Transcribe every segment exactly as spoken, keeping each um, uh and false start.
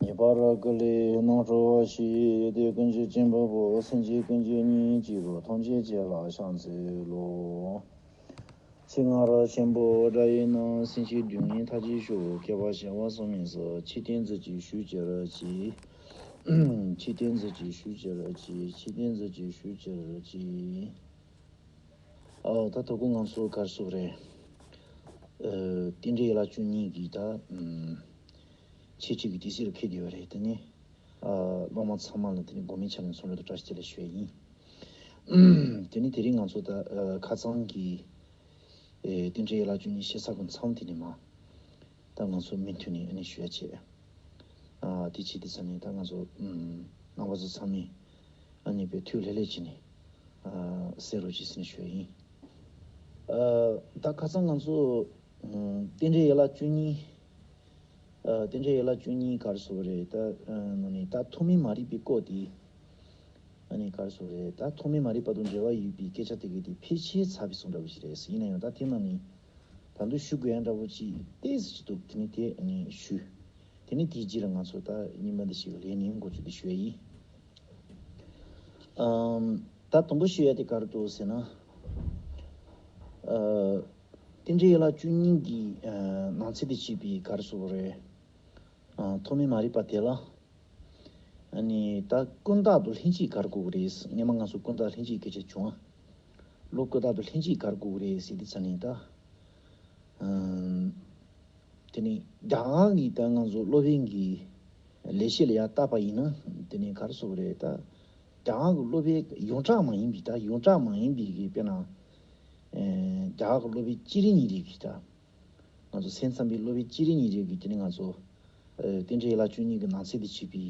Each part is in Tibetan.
ངེས་པར་ཀུན་ལས་སྣང་གྲོལ་བ་ཞིག་ཡོད་དེ། ཀུན་གྱི་སྤྱི་ཕུང་པོ། སེམས་ཀྱི་ཀུན་གྱི་གཉིས་གཅིག་པུ། ཐམས་ཅད་ཀྱི་ལ་ཕྱག་འཚལ་ལོ། ཚིག་རྔ་རབ་ཆེན་པོ་སྒྲ་ཡི་ནང་། སེམས་ཅན་སྡུག་བསྔལ་མཐའ་ཅི་ཤོག་སྐྱེ་བ་བྱ་བ་ཟག་མེད་ས། ཆོས་བསྟན་མཛོད་ཅིག་ཞུ་ཅི་ར་ཅི། ཆོས་བསྟན་མཛོད་ཅིག་ཞུ་ཅི་ར་ཅི། ཆོས་བསྟན་མཛོད་ཅིག་ཞུ་ཅི་ར་ཅི། ཨོ། ད་ཐོག་ཁུངས་ང་ཚོ་གར་སོགས་རེད། ཨ། རྟེན་འབྲེལ་ཡན་ལག་བཅུ་གཉིས་ཀྱི་ད། ཨམ། ཆེད་ཆེད་ཀྱི་དུས་ཚོད་ལ་འཁེལ་བསྡད་པ་རེད། དེ་ནས། ཨ། སློབ་མ་ཚང་མ་ལ་དེ་ནས་དགོང་མོའི་ཆ་ནས་འཚམས་འདྲི་དང་བཀྲ་ཤིས་བདེ་ལེགས་ཞུ་ཡ་ཡིན། དེ་ནས་དེ་རིང་ང་ཚོ་ད། ཨ། ཁ་སང་གི། ཨེ། རྟེན་འབྲེལ་ཡན་ལག་བཅུ་གཉིས་བཤད་ས་གི་མཚམས་དེ་ནས་མ། ད་ང་ཚོ་མུ་མཐུད་ནས་ཨ་ནི་ཞུ་ཡ་བྱེད། ཨ། དེ་བྱེད་དུས་ཙ་ནས་ད་ང་ཚོ། ཨམ། རྣམ་པ་ཚོ་ཚང་མས་ཨ་ནི་དཔེ་ཐུགས་ལྷོད་ལྷོད་བྱས་ནས། ཨ། གསན་རོགས་བྱེད་ཟེར་ནས་ཞུ་ཡ་ཡིན། ཨ། ད་ཁ་སང་ང་ཚོ། ཨམ། རྟེན་འབྲེལ་ཡན་ལག་བཅུ་གཉིས། ཨ། རྟེན་འབྲེལ་ཡན་ལག་བཅུ་གཉིས་གར་སོགས་རེད། ད། ཨ། ནང་ནས་ད་ཐོག་མའི་མ་རིག་པའི་སྐོར་དེ། ཨ་ནི་གར་སོགས་རེད། ད་ཐོག་མའི་མ་རིག་པ་དང་འབྲེལ་བ་ཡོད་པའི་སྐད་ཆ་དེ་གའི་དེ་ཕལ་ཆེར་ཚར་བའི་བཟོ་འདྲ་བོ་ཞིག་རེད། ཡིན་ན་ཡང་ད་དེ་ནང་ནས། ད་དུང་ཞུ་དགོས་ཡ་འདྲ་བོ་ཅིག་ཏོག་ཙམ་ཅིག་འདུག་དེ་ནི་དེ་ནི་ཞུ། དེ་ནི་དེའི་རྗེས་ལ་ང་ཚོ་ད་རྙིང་པ་འདི་ཞིག་ལས་ནི་འགོ་བཙུགས་ཏེ་ཞུ་ཡ་ཡིན། ཨམ། ད་དང་པོ་ཞུ་ཡ་དེ་ག་རེ་འདུག་ཟེར་ན། ཨ། རྟེན་འབྲེལ་ཡན་ལག་བཅུ་གཉིས་ཀྱི། ཨ། ནང་ཚན་དུ་བྱས་པའི་ག་རེ་ཟེར་དགོས་རེད། ཨ། ཐོག་མའི་མ་རིག་པ་དེ་ལ། ཨ་ནི་ད་ཀུན་བརྟགས་དང་ལྷན་སྐྱེས་ག་རེ་དགོས་ཀྱི་རེད། སྔོན་མ་ང་ཚོ་ཀུན་བརྟགས་ལྷན་སྐྱེས་སྐད་ཆ་བྱུང་བ། བློ་ཀུན་བརྟགས་དང་ལྷན་སྐྱེས་ག་རེ་དགོས་ཀྱི་རེད་ཟེར་དུས་ཙ་ནས་ད། ཨམ། དེ་ནི་རྒྱ་གར་གྱི་ད་ང་ཚོ་སློབ་དཔོན་གྱི་ལེགས་བཤད་ལ་ཡར་བལྟས་པ་ཡིན་ན། དེ་ནི་ག་རེ་ཟེར་དགོས་རེད། ད་རྒྱ་གར་གྱི་སློབ་དཔོན་ཡོངས་གྲགས་མ་ཡིན་པའི། ད་ཡོངས་གྲགས་མ་ཡིན་པའི་གི་དཔེར་ན། ཨེ། རྒྱ་གར་གྱི་སློབ་དཔོན་སྤྱན་རས་གཉིས་རེད་གི་ད། ང་ཚོ་སེམས་ཙམ་པའི་སློབ་དཔོན་སྤྱན་རས་གཉིས་རེད་གི། དེ་ནི་ང་ཚོ། ཨ། རྟེན་འབྲེལ་ཡན་ལག་བཅུ་གཉིས་ཀྱི་ནང་ཚན་དུ་བྱས་པའི།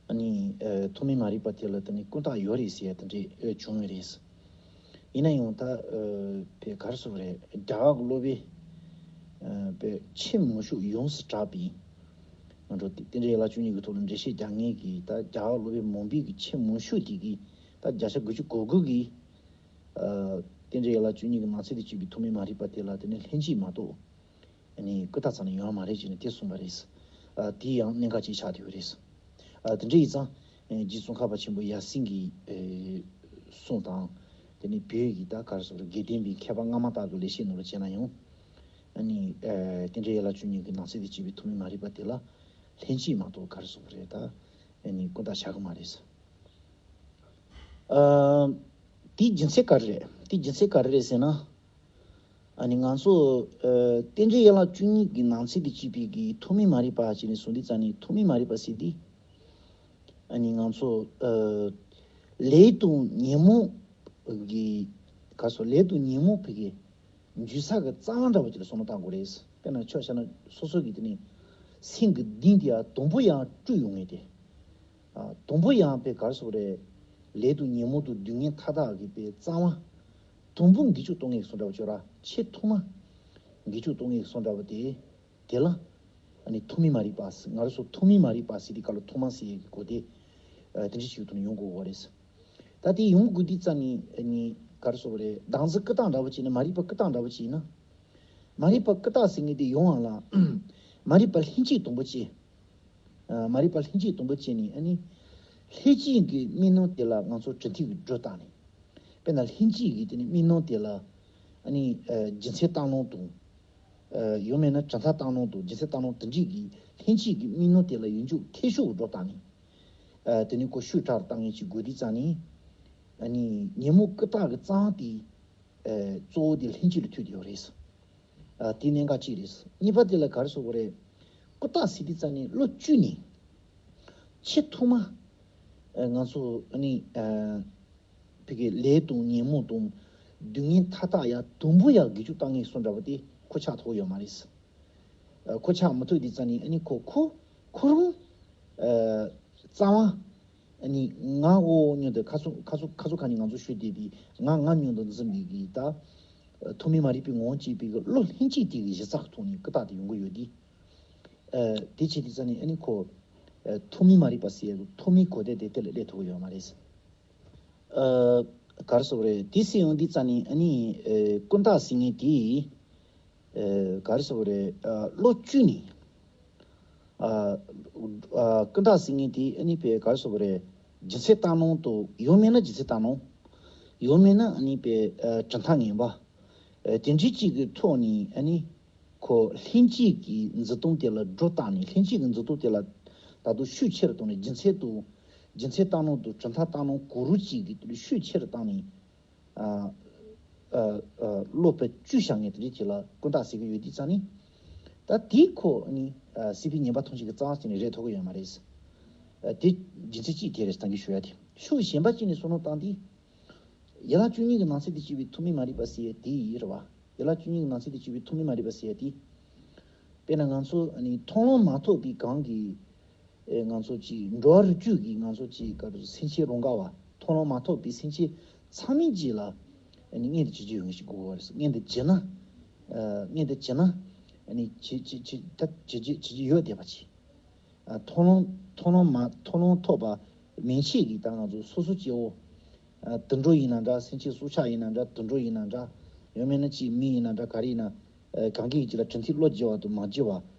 ཨ་ནི། ཨ། ཐོག་མའི་མ་རིག་པ་དེ་ལ་དེ་ནི་ཀུན་བརྟགས་ཡོད་རེད་ཟེར་ཡ་དེ་འདྲ། ཨ། བྱུང་ཡོད་རེད། ཡིན་ན་ཡང་ད། ཨ། དཔེ་ག་རེ་ཟེར་དགོས་རེད། རྒྱ་གར་གྱི་སློབ་དཔོན། ཨ། དཔེ་ཆེས་མང་ཤོས་ཡོངས་སུ་གྲགས་པའི། ང་ཚོ་རྟེན་འབྲེལ་ཡན་ལག་བཅུ་གཉིས་ཀྱི་ཐོག་ལ་འགྲེལ་བཤད་རྒྱག་མཁན་གྱི་ད་རྒྱ་གར་གྱི་སློབ་དཔོན་མང་པོའི་གི་ཆེས་མང་ཤོས་དེ་གི་ད་བརྒྱ་ཆ་དགུ་བཅུ་གོ་དགུ་གིས། ཨ། རྟེན་འབྲེལ་ཡན་ལག་བཅུ་གཉིས་ཀྱི་ནང་ཚན་དུ་བྱས་པའི་ཐོག་མའི་མ་རིག་པ་དེ་ལ་དེ་ནི་ལྷན་སྐྱེས་མ་གཏོགས། ཨ་ནི་ཀུན་བརྟགས་རྩ་ནས་ཡོད་མ་རེད་ཅེས་ནས་དེ་གསུངས་པ་རེད། ཨ། དེ་ཡང་གནད་འགག་ཅིག་ཆགས་བསྡད་ཡོད་རེད། ཨ། དེ་འདྲ་ཡིན་ཙང་། ཨ། རྗེ་ཙོང་ཁ་པ་ཆེན་པོ་ཡབ་སྲས་ཀྱི། ཨ། གསུང་དང་། དེ་ནས་བོད་ཀྱི་ད་ག་རེ་ཟེར་དགོས་རེད། དགེ་ལྡན་པའི་མཁས་པ་སྔ་མ་དག་གི་ལེགས་བཤད་ནང་ལ་བྱས་ན་ཡང་། ཨ་ནི། ཨ། རྟེན་འབྲེལ་ཡན་ལག་བཅུ་གཉིས་ཀྱི་ནང་ཚན་དུ་བྱས་པའི་ཐོག་མའི་མ་རིག་པ་དེ་ལ་ལྷན་སྐྱེས་མ་གཏོགས་ག་རེ་ཟེར་དགོས་རེད། ད་ཨ་ནི་ཀུན་བརྟགས་བྱ་གི་མ་རེད། ཨ། དེའི་རྒྱུ་མཚན་ག་རེ་རེད། དེའི་རྒྱུ་མཚན་ག་རེ་རེད་ཟེར་ན། ཨ་ནི་ང་ཚོ། ཨ། རྟེན་འབྲེལ་ཡན་ལག་བཅུ་གཉིས་ཀྱི་ནང་ཚན་དུ་བྱས་པའི་གི་ཐོག་མའི་མ་རིག་པ་ཅེས་ནས་གསུངས་དུས་ཙ་ནས། ཐོག་མའི་མ་རིག་པ་ཟེར་དུས། ཨ་ནི་ང་ཚོ། ཨ། ལས་དང་ཉོན་མོངས་ཀྱི། ག་རེ་ཟེར། ལས་དང་ཉོན་མོངས་ཕ་གི་འཇུག་ས་གི་རྩ་བ་འདྲ་བོ་ཅིག་ལ་བསམ་བློ་བཏང་དགོས་རེད། དཔེར་ན་ཆ་བཞག་ན་སོ་སོ་གི་དེ་ནི་སེམས་ཀྱི་གཏིང་དེ་ཡང་དང་པོ་ཡང་དཀྲུགས་ཡོང་ངེས་ཏེ། ཨ། དང་པོ་ཡང་དཔེ་ག་རེ་ཟེར་དགོས་རེད། ལས་དང་ཉོན་མོངས་དང་སྡུག་བསྔལ་མཐའ་དག་གི་དཔེ་རྩ་བ། དང་པོ་འགུལ་སྐྱོད་གཏོང་ངེས་བཟོ་འདྲ་བོ་ཅིག་ར། ཆེས་ཐོག་མ་འགུལ་སྐྱོད་གཏོང་ངེས་བཟོ་འདྲ་བོ་དེ། དེ་ལ་ཨ་ནི་ཐོག་མའི་མ་རིག་པ་ཟེར། ང་རང་ཚོ་ཐོག་མའི་མ་རིག་པ་ཟེར་དུས་སྐབས་ལ་ཐོག་མ་ཟེར་ཡས་ཀྱི་གོ་དེ། ཨ། དེ་འདྲ་ཞིག་ཐོག་ནས་ཡོང་དགོས་པ་རེད། ད་དེ་ཡོང་དགོས་དུས་ཙ་ནས་ཨ་ནི་ག་རེ་ཟེར་དགོས་རེད། བདག་འཛིན་ཀུན་བརྟགས་འདྲ་བོ་ཅིག་ཡིན་ན། མ་རིག་པ་ཀུན་བརྟགས་འདྲ་བོ་ཅིག་ཡིན་ན། མ་རིག་པ་ཀུན་བརྟགས་ཟེར་མཁན་དེ་ཡོང་བ་ལ། མ་རིག་པ་ལྷན་སྐྱེས་དང་པོ་སྐྱེ། ཨ། མ་རིག་པ་ལྷན་སྐྱེས་དང་པོ་སྐྱེས་ནས་ཨ་ནི། ལྷན་སྐྱེས་ཀྱི་དམིགས་རྣམ་དེ་ལ་ང་ཚོ་དྲན་ཐོས་ཀྱིས་སྒྲོ་བཏགས་ནས། དཔེར་ན་ལྷན་སྐྱེས་ཀྱི་དེ་ནི་དམིགས་རྣམ་དེ་ལ། ཨ་ནི། ཨ། རྒྱུ་མཚན་བཏགས་སྣང་དང་། ཨ། ཡང་མིན་ན་གྲུབ་མཐའ་བཏགས་སྣང་དང་རྒྱུ་མཚན་བཏགས་སྣང་དེ་འདྲས་ཀྱི་ལྷན་སྐྱེས་ཀྱི་དམིགས་རྣམ་དེ་ལ་ཡིན་རྒྱུ་ཁྱད་ཆོས་སྒྲོ་བཏགས་ནས། ཨ། དེ་ནི་ཁོ་ཤུགས་དྲག་ཏུ་བཏང་ངེས་ཅིག་དགོས་དུས་ཙ་ནས། ཨ་ནི་ཉོན་མོངས་ཀུན་བརྟགས་ཀྱི་རྩ་བ་དེ། ཨ། གཙོ་བོ་དེ་ལྷན་སྐྱེས་ལ་ཐུག་བསྡད་ཡོད་རེད། ཨ། དེ་གནད་འགག་གཅིག་རེད། གཉིས་པ་དེ་ལ་ག་རེ་ཟེར་དགོས་རེད། ཀུན་བརྟགས་ཟེར་དུས་ཙ་ནས་བློ་བཅོས་ནས། ཆེས་ཐོག་མ། ཨ། ང་ཚོ་ཨ་ནི། ཨ། ཕ་གི་ལས་དང་ཉོན་མོངས་དང་སྡུག་བསྔལ་མཐའ་དག་ཡང་དང་པོ་ཡང་འགུལ་སྐྱོད་བཏང་ངེས་བཟོ་འདྲ་བོ་དེ་ཁོ་ཆགས་ཐུབ་ཡོད་མ་རེད། ཨ། ཁོ་ཆགས་མི་ཐུབ་དུས་ཙ་ནས་ཨ་ནི་ཁོ་ཁོ་ཁོ་རང་། ཨ། རྩ་བ། ཨ་ནི་ང་འོ་སྙམ་དུ་ཁ་སོ་ཁ་སོ་ཁ་སོ་ཁ་ནས་ང་ཚོ་ཤོད་བསྡད་པའི་ང་ང་སྙམ་དུ་འཛིན་པའི་གི་ད། ཨ། ཐོག་མའི་མ་རིག་པའི་ངོ་བོ་སྐྱེས་པའི་གི་བློ་ལྷན་སྐྱེས་དེ་གི་གཞི་རྩ་གི་ཐོག་ནས་ཀུན་བརྟགས་དེ་ཡོང་གི་ཡོད་དེ། ཨ། དེ་བྱེད་དུས་ཙ་ནས་ཨ་ནི་ཁོ། ཨ། ཐོག་མའི་མ་རིག་པ་ཟེར་ཡ་གི་ཐོག་མའི་གོ་དོན་དེ་དེ་ལ་སླེབས་ཐུབ་ཀྱི་ཡོད་མ་རེད། ཨ། ག་རེ་ཟེར་དགོས་རེད། དེ་ཟེར་ཡོང་དུས་ཙ་ནས་ཨ་ནི། ཨ། ཀུན་བརྟགས་ཟེར་མཁན་དེ། ཨ། ག་རེ་ཟེར་དགོས་རེད། ཨ། བློ་བཅོས་ནས། ཨ་ཨ་ཀུན་བརྟགས་ཟེར་མཁན་དེ་ཨ་ནི་པའི་ག་རེ་ཟེར་དགོས་རེད། རྒྱུ་མཚན་བཏང་སྣང་དང་ཡང་མིན་ན་རྒྱུ་མཚན་བཏང་སྣང་། ཡང་མིན་ན་ཨ་ནི་པའི་ཨ་གྲུབ་མཐའ་ངན་པ། ཨ་དེ་འདྲའི་གཅིག་གི་ཐོག་ནས་ཨ་ནི་ཁོ་ལྷན་སྐྱེས་ཀྱི་འཛིན་སྟངས་དེ་ལ་སྒྲོ་བཏགས་ནས། ལྷན་སྐྱེས་ཀྱི་འཛིན་སྟངས་དེ་ལ་ད་དུང་ཤུགས་ཆེ་རུ་བཏང་ནས། རྒྱུ་མཚན་དང་རྒྱུ་མཚན་བཏང་སྣང་དང་གྲུབ་མཐའ་བཏང་སྣང་གང་རུང་གཅིག་གི་དེ་ལ་ཤུགས་ཆེ་རུ་བཏང་ནས། ཨ་ཨ་ཨ་བློ་བེད་སྤྱོད་བྱ་ངན་དེ་རིགས་ཅིག་ལ་ཀུན་བརྟགས་ཟེར་གྱི་ཡོད་དུས་ཙང་ནི། ད་དེའི་ཁོ་ནི་ཨ་སྲིད་པའི་ངན་པ་ཐམས་ཅད་ཀྱི་རྩ་བ་ཉིད་ནས་རེད་ཐུབ་ཀྱི་ཡོད་མ་རེད། ཨ་དེ་རྒྱུ་མཚན་གཅིག་དེ་རེད། ད་གིན་ཞུ་ཡ་དེ། ཕྱོགས་གཞན་པ་གཅིག་ནས་བསམ་བློ་བཏང་དུས། ཡན་ལག་བཅུ་གཉིས་ཀྱི་ནང་ཚན་དུ་སྐྱེས་པའི་ཐོག་མའི་མ་རིག་པ་ཟེར་ཡ་དེ་ཡིན་རེད་བ། ཡན་ལག་བཅུ་གཉིས་ཀྱི་ནང་ཚན་དུ་སྐྱེས་པའི་ཐོག་མའི་མ་རིག་པ་ཟེར་ཡ་དེ། དཔེར་ན་ང་ཚོ་ཨ་ནི་མཐོང་ལམ་མ་ཐོབ་པའི་གོང་གི་ཨེ་ང་ཚོ་ཅིག་འགྲོ་བ་རིགས་རྒྱུད་ཀྱི་ང་ཚོ་ཅིག་ག་རེ་སེམས་ཅན་རང་ག་བ། མཐོང་ལམ་མ་ཐོབ་པའི་སེམས་ཅན་ཚང་མའི་རྗེས་ལ་ཨ་ནི་མངོན་དུ་བྱེད་རྒྱུ་ཡོད་ངེས་ཤིག་དགོས་པ་རེད། མངོན་དུ་བྱེད་ན། ཨ་མངོན་དུ་བྱེད་ན་ཨ་ནི་བྱེད་བྱེད་བྱེད་ད་བྱེད་རྒྱུ་བྱེད་རྒྱུ་ཡོད་བསྡད་པ་ཅིག་ཨ་མཐོང་ལམ་མཐོང་ལམ་མ་མཐོང་ལམ་ཐོབ་པ་མན་ཆད་ཀྱི་ད་ང་ཚོ་སོ་སོ་སྐྱེ་བོ། ཨ་དུད་འགྲོ་ཡིན་ན་འདྲ། སེམས་ཅན་སྲོག་ཆགས་ཡིན་ན་འདྲ། དུད་འགྲོ་ཡིན་ན་འདྲ། ཡང་མིན་ན་ཅིག་མི་ཡིན་ན་འདྲ། ག་རེ་ཡིན་ན། ཨ་གང་གི་རྗེས་ལ་གྲུབ་མཐས་བློ་བགྱི་བ་དང་མ་བགྱི་བ་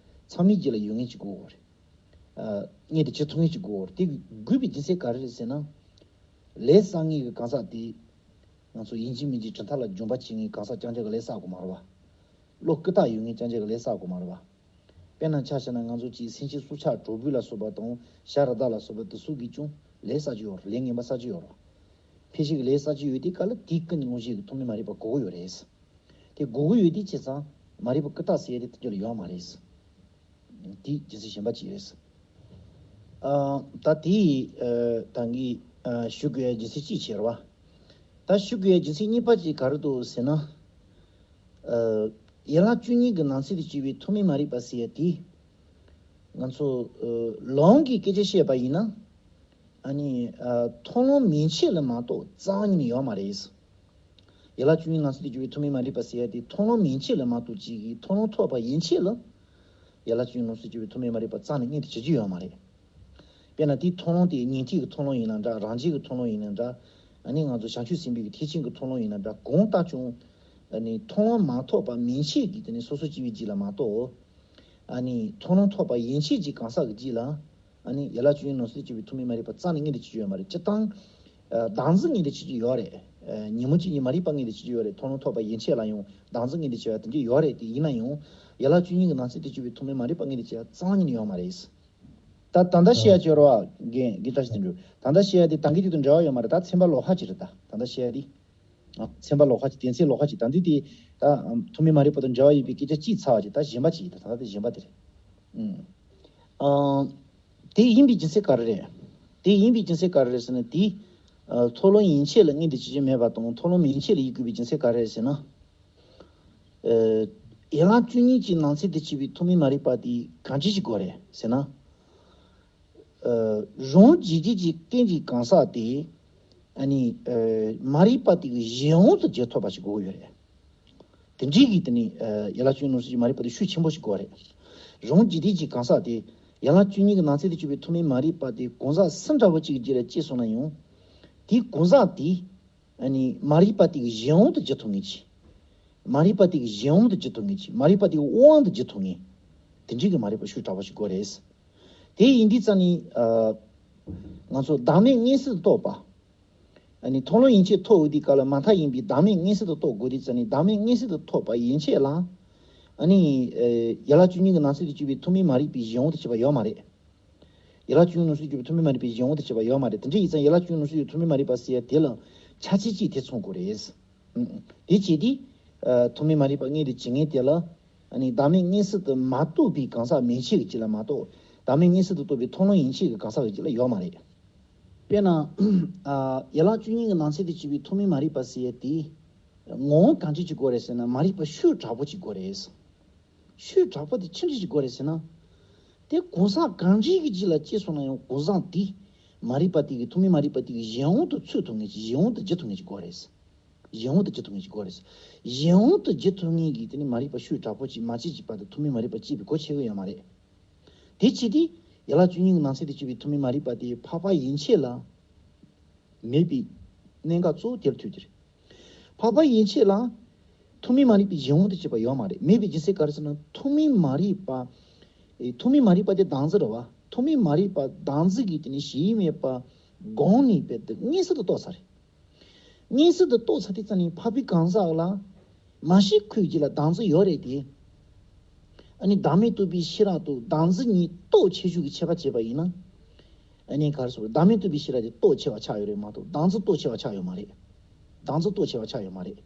ཚང་མའི་རྗེས་ལ་ཡོད་ངེས་ཅིག་དགོས་པ་རེད། ཨ་མངོན་དུ་བྱེད་ཐུབ་ངེས་ཅིག་དགོས་པ་རེད། དེ་དགོས་པའི་རྒྱུ་མཚན་ག་རེ་རེད་ཟེར་ན། ལས་བསགས་མཁན་གྱི་གང་ཟག་དེ་ང་ཚོ་ཡིན་གཅིག་མིན་གཅིག་གྲུབ་མཐའ་ལ་འཇོན་པ་བྱེད་མཁན་གང་ཟག་རྐྱང་རྐྱང་གིས་ལས་བསགས་དགོས་མ་རེད་བ། བློ་ཀུན་བརྟགས་ཡོད་མཁན་རྐྱང་རྐྱང་གིས་ལས་བསགས་དགོས་མ་རེད་བ། དཔེར་ན་ཆ་བཞག་ན་ང་ཚོ་གཅིག་སེམས་ཅན་སྲོག་ཆགས་གྲོག་སྦུར་ལ་སོགས་པ་དང་བྱ་རི་དྭགས་ལ་སོགས་པ་དེ་ཚོ་གིས་ཀྱང་ལས་བསགས་ཀྱི་ཡོད་རེད། ལས་ངན་པ་བསགས་ཀྱི་ཡོད་རེད། ཕལ་ཆེར་གྱིས་ལས་བསགས་ཀྱི་ཡོད་དུས་སྐབས་ལ་དེའི་ཀུན་ནས་སློང་བྱེད་ཀྱི་ཐོག་མའི་མ་རིག་པ་དགོས་ཀྱི་ཡོད་རེད། དེ་དགོས་ཀྱི་ཡོད་དུས་བྱས་ཙང་མ་རིག་པ་ཀུན་བརྟགས་ཟེར་ཡ་དེ་དེ་འདྲ་ལ་ཡོད་མ་རེད། དེ་རྒྱུ་མཚན་གཞན་པ་ཅིག་རེད། ཨ་ད་དེ་ཨ་ད་གིན་ཨ་ཞུ་དགོས་ཡ་རྒྱུ་མཚན་གཅིག་བྱས་རེད་བ། ད་ཞུ་དགོས་ཡ་རྒྱུ་མཚན་གཉིས་པ་ཅིག་ག་རེ་འདུག་ཟེར་ན། ཨ་ཡན་ལག་བཅུ་གཉིས་ཀྱི་ནང་ཚན་དུ་སྐྱེས་པའི་ཐོག་མའི་མ་རིག་པ་ཟེར་ཡ་དེ། ང་ཚོ་ཨ་ལུང་གི་སྐད་ཆ་བཤད་པ་ཡིན་ན། ཨ་ནི་ཨ་མཐོང་ལམ་མན་ཆད་ལ་མ་གཏོགས་རྩ་བ་ཉིད་ནས་ཡོད་མ་རེད། ཡན་ལག་བཅུ་གཉིས་ནང་ཚན་དུ་སྐྱེས་པའི་ཐོག་མའི་མ་རིག་པ་ཟེར་ཡ་དེ་མཐོང་ལམ་མན་ཆད་ལ་མ་གཏོགས་ཅིག་གིས་མཐོང་ལམ་ཐོབ་པ་ཡན་ཆད་ལ། ཡན་ལག་བཅུ་གཉིས་ནང་ཚན་དུ་སྐྱེས་པའི་ཐོག་མའི་མ་རིག་པ་རྩ་ནས་མངོན་དུ་བྱེད་རྒྱུ་ཡོད་མ་རེད། དཔེར་ན་དེའི་མཐོང་ལམ་དེ་ཉན་ཐོས་ཀྱི་མཐོང་ལམ་ཡིན་ན་འདྲ། རང་རྒྱལ་གྱི་མཐོང་ལམ་ཡིན་ན་འདྲ། ཨ་ནི་ང་ཚོ་བྱང་ཆུབ་སེམས་དཔའི་གི་ཐེག་ཆེན་གྱི་མཐོང་ལམ་ཡིན་ན་འདྲ། གང་ལྟར་ཀྱང་ཨ་ནི་མཐོང་ལམ་མ་ཐོབ་པ་མན་ཆད་ཀྱི་དེ་ནི་སོ་སོ་སྐྱེ་བོའི་རྗེས་ལ་མ་གཏོགས། ཨ་ནི་མཐོང་ལམ་ཐོབ་པ་ཡན་ཆད་ཀྱི་གང་ཟག་གི་རྗེས་ལ། ཨ་ནི་ཡན་ལག་བཅུ་གཉིས་ནང་ཚན་དུ་སྐྱེས་པའི་ཐོག་མའི་མ་རིག་པ་རྩ་ནས་མངོན་དུ་བྱེད་རྒྱུ་ཡོད་མ་རེད། སྤྱིར་བཏང་། ཨ་བདག་འཛིན་མངོན་དུ་བྱེད་རྒྱུ་ཡོད་རེད། ཨ་ཉོན་མོངས་ཅན་གྱི་མ་རིག་པ་མངོན་དུ་བྱེད་རྒྱུ་ཡོད་རེད། མཐོང་ལམ་ཐོབ་པ་ཡན་ཆད་ལ་ཡང་བདག་འཛིན་མངོན་དུ་བྱེད་པ་དེ་འདྲ་ཡོད་རེད། དེ་ཡིན་ན་ཡང་ཡན་ལག་བཅུ་གཉིས་ཀྱི་ནང་ཚན་དུ་སྐྱེས་པའི་ཐོག་མའི་མ་རིག་པ་མངོན་དུ་བྱེད་པ་རྩ་བ་ཉིད་ནས་ཡོད་མ་རེད། ད་ད་ལྟ་བཤད་ཡ་ཅིག་ཡོད་རེད་བ། རྒན་རྒན་བཀྲ་ཤིས་དོན་གྲུབ། ད་ལྟ་བཤད་ཡ་དེ་ད་གིན་དེ་དང་འབྲེལ་བ་ཡོད་མ་རེད། ད་ཚན་པ་ལོགས་ཀ་ཅིག་རེད། ད་ད་ལྟ་བཤད་ཡ་དེ། ཨ་ཚན་པ་ལོགས་ཀ་ཅིག་སྡེ་ཚན་ལོགས་ཀ་ཅིག་ད་འདི་དེ་ད་ཨམ་ཐོག་མའི་མ་རིག་པ་དང་འབྲེལ་བ་ཡོད་པའི་སྐད་ཆ་གཅིག་ཚར་བ་ཅིག་ད་གཞན་པ་ཅིག་ཡིན། ད་ད་ལྟ་དེ་གཞན་པ་དེ་རེད། ཨུམ། ཨ་དེ་ཡིན་པའི་རྒྱུ་མཚན་ག་རེ་རེད། དེ་ཡིན་པའི་རྒྱུ་མཚན་ག་རེ་རེད་ཟེར་ན། དེ་ཨ་མཐོང་ལམ་ཡན་ཆད་ལ་མངོན་དུ་བྱེད་རྒྱུ་མེད་པ་དང་མཐོང་ལམ་མན་ཆད་ལ་ཡིད་དགོས་པའི་རྒྱུ་མཚན་ག་རེ་རེད་ཟེར་ན། ཨ་ཡན་ལག་བཅུ་གཉིས་ཀྱི་ནང་ཚན་དུ་སྐྱེས་པའི་ཐོག་མའི་མ་རིག་པ་དེ་གང་ཅི་ཞིག་དགོས་རེད་ཟེར་ན། ཨ་རང་འཇིག་རྟེན་གྱི་རྐྱེན་གྱི་གང་ཟག་དེ་ཨ་ནི་ཨ་མ་རིག་པ་དེ་གི་གཞན་དབང་དུ་བརྗེད་ཐུབ་པ་ཞིག་དགོས་ཀྱི་ཡོད་རེད། དེ་འདྲའི་གི་དེ་ནི་ཨ་ཡན་ལག་བཅུ་གཉིས་ནང་ཚན་གྱི་མ་རིག་པ་དེ་ཤུགས་ཆེན་པོ་ཞིག་དགོས་རེད། རང་འཇིག་རྟེན་གྱི་གང་ཟག་དེ་ཡན་ལག་བཅུ་གཉིས་ཀྱི་ནང་ཚན་དུ་སྐྱེས་པའི་ཐོག་མའི་མ་རིག་པ་དེ་གང་ཟག་སུ་འདྲ་བོ་ཅིག་གི་རྗེས་ལ་སྐྱེས་སོང་ན་ཡང་། དེ་གང་ཟག་དེ། ཨ་ནི་མ་རིག་པ་དེ་གི་གཞན་དབང་དུ་བརྗེད་ཐུབ་ངེས་ཀྱི། མ་རིག་པ་དེ་གི་གཞན་དབང་དུ་བརྗེད་ཐུབ་ངེས་ཀྱི། མ་རིག་པ་དེ་གི་དབང་དུ་བརྗེད་ཐུབ་ངེས། དེ་འདྲའི་གི་མ་རིག་པ་ཤུགས་དྲག་པོ་ཞིག་དགོས་རེད། དེ་ཡིན་དུས་ཙང་ནི་ཨ་ང་ཚོ་བདག་མེད་མངོན་སུམ་དུ་རྟོགས་པ། ཨ་ནི་མཐོང་ལམ་ཡན་ཆད་ཐོབ་འོས་དུས་སྐབས་ལ་མ་མཐའ་ཡིན་པའི་བདག་མེད་མངོན་སུམ་དུ་རྟོགས་དགོས་དུས་ཙང་ནི། བདག་མེད་མངོན་སུམ་དུ་རྟོགས་པ་ཡན་ཆད་ལ། ཨ་ནི་ཨ་ཡན་ལག་བཅུ་གཉིས་ཀྱི་ནང་ཚན་དུ་སྐྱེས་པའི་ཐོག་མའི་མ་རིག་པའི་གཞན་དབང་དུ་བྱེད་པ་ཡོད་མ་རེད། ཡན་ལག་བཅུ་གཉིས་ནང་ཚན་དུ་སྐྱེས་པའི་ཐོག་མའི་མ་རིག་པའི་གཞན་དབང་དུ་བྱེད་པ་ཡོད་མ་རེད། དེ་འདྲ་ཡིན་ཙང་ཡན་ལག་བཅུ་གཉིས་ནང་ཚན་དུ་ཐོག་མའི་མ་རིག་པ་ཟེར་ཡ་དེ་ལ་ཆ་ཤས་གཅིག་དེ་མཚོན་དགོས་རེད། ཨུམ། དེ་བྱས་དུས་ཨ་ཐོག་མའི་མ་རིག་པ་མངོན་དུ་བྱེད་མཁན་དེ་ལ་ཨ་ནི་བདག་མེད་མངོན་སུམ་དུ་མ་རྟོགས་པའི་གང་ཟག་མན་ཆད་ཀྱི་རྗེས་ལ་མ་གཏོགས། བདག་མེད་མངོན་སུམ་དུ་རྟོགས་པའི་མཐོང་ལམ་ཡན་ཆད་ཀྱི་གང་ཟག་གི་རྗེས་ལ་ཡོད་མ་རེད། དཔེར་ན་ཨ་ཡན་ལག་བཅུ་གཉིས་ཀྱི་ནང་ཚན་དུ་སྐྱེས་པའི་ཐོག་མའི་མ་རིག་པ་ཟེར་ཡ་དེ། ངོ་བོ་གང་ཅི་ཅིག་དགོས་རེད་ཟེར་ན། མ་རིག་པ་ཤུགས་དྲག་པོ་ཅིག་དགོས་རེད། ཤུགས་དྲག་པོ་དེ་ཅི་འདྲ་ཞིག་དགོས་རེད་ཟེར་ན། དེ་གང་ཟག་གང་ཅིའི་གི་རྗེས་ལ་སྐྱེས་སོང་ན་ཡང་གང་ཟག་དེ་མ་རིག་པ་དེ་གི་ཐོག་མའི་མ་རིག་པ་དེ་གི་གཞན་དབང་དུ་ཚུད་ཐུབ་ངེས་ཀྱི། གཞན་དབང་དུ་བརྗེད་ཐུབ་ངེས་ཀྱི་དགོས་རེད། གཞན་དབང་དུ་བརྗེད་ཐུབ་ངེས་ཀྱི་དགོས་རེད། གཞན་དབང་དུ་བརྗེད་ཐུབ་ངེས་ཀྱི་དེ་ནི་མ་རིག་པ་ཤུགས་དྲག་པོ་ཅིག་མ་སྐྱེས་ཀྱི་བར་དུ་ཐོག་མའི་མ་རིག་པ་སྐྱེས་པའི་གོ་ཆོད་ཀྱི་ཡོད་མ་རེད། དེ་བྱས་ཏེ་ཡན་ལག་བཅུ་གཉིས་ཀྱི་ནང་ཚན་དུ་སྐྱེས་པའི་ཐོག་མའི་མ་རིག་པ་དེ་འཕགས་པ་ཡན་ཆད་ལ་མེད་པའི་གནད་འགག་གཙོ་བོ་དེར་ཐུག་གི་རེད། འཕགས་པ་ཡན་ཆད་ལ་ཐོག་མའི་མ་རིག་པའི་གཞན་དབང་དུ་བྱེད་པ་ཡོད་མ་རེད། མེད་པའི་རྒྱུ་མཚན་ག་རེ་ཟེར་ན། ཐོག་མའི་མ་རིག་པ་ ཐོག་མའི་མ་རིག་པ་དེ་བདག་འཛིན་རེད་བ། ཐོག་མའི་མ་རིག་པ་བདག་འཛིན་གྱི་དེ་ནི་གཞི་མེད་པ་སྒོམ་ནས་པའི་དེ་མངོན་གསལ་དུ་རྟོགས་ཚར་རེད། མངོན་གསལ་དུ་རྟོགས་ཚར་དེ་ཙམ་ནས་འཕགས་པའི་གང་ཟག་ལ་མ་ཤེས་ཁུལ་གྱི་ལ་བདག་འཛིན་ཡོད་རེད་དེ། ཨ་ནི་བདག་མེད་རྟོགས་པའི་ཤེས་རབ་ཏུ་བདག་འཛིན་གཉིས་རྟོགས་ཆེ་ཤོས་ཀྱི་ཁྱད་པར་བྱས་པ་ཡིན་ན། ཨ་ནི་ག་རེ་ཟེར་བདག་མེད་རྟོགས་པའི་ཤེས་རབ་དེ་རྟོགས་ཆེ་བ་ཆགས་ཡོད་རེད་མ་གཏོགས་བདག་འཛིན་རྟོགས་ཆེ་བ་ཆགས་ཡོད་མ་རེད། བདག་འཛིན་རྟོགས་ཆེ་བ་ཆགས་ཡོད་མ་རེད།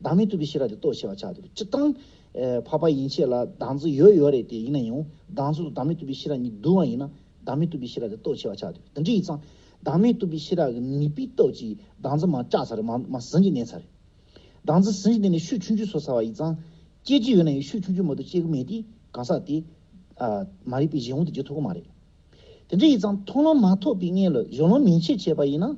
བདག་མེད་རྟོགས་པའི་ཤེས་རབ་དེ་རྟོགས་ཆེ་བ་ཆགས་འདུག་སྤྱིར་བཏང་། ཨེ། འཕགས་པ་ཡན་ཆད་ལ་བདག་འཛིན་ཡོད་ཡོད་རེད་དེ་ཡིན་ན་ཡང་བདག་འཛིན་དང་བདག་མེད་རྟོགས་པའི་ཤེས་རབ་གཉིས་བསྡུར་བ་ཡིན་ན་བདག་མེད་རྟོགས་པའི་ཤེས་རབ་དེ་རྟོགས་ཆེ་བ་ཆགས་འདུག་དེ་འདྲ་ཡིན་ཙང་བདག་མེད་རྟོགས་པའི་ཤེས་རབ་ཀྱི་ནུས་པའི་སྟོབས་ཀྱིས་བདག་འཛིན་མར་བཅག་ཚར་རེད་མར་མར་ཟིན་གྱི་གནས་ཚར་རེད། བདག་འཛིན་ཟིན་གྱི་གནས་ནས་ཤུགས་ཆུང་ཆུང་བཟོ་ཚར་བ་ཡིན་ཙང་སྐྱེ་རྒྱུ་ཡོད་ན་ཡང་ཤུགས་ཆུང་ཆུང་མ་གཏོགས་སྐྱེ་གི་མེད་དེ་གང་ཟག་དེ་ཨ། མ་རིག་པའི་གཞན་དབང་དུ་འགྱུར་ཐུབ་ཀྱི་མ་རེད། དེ་འདྲ་ཡིན་ཙང་མཐོང་ལམ་མ་ཐོབ་པའི་སྔོན་ལ་གཞུང་ལམ་མན་ཆད་བྱས་པ་ཡིན་ན།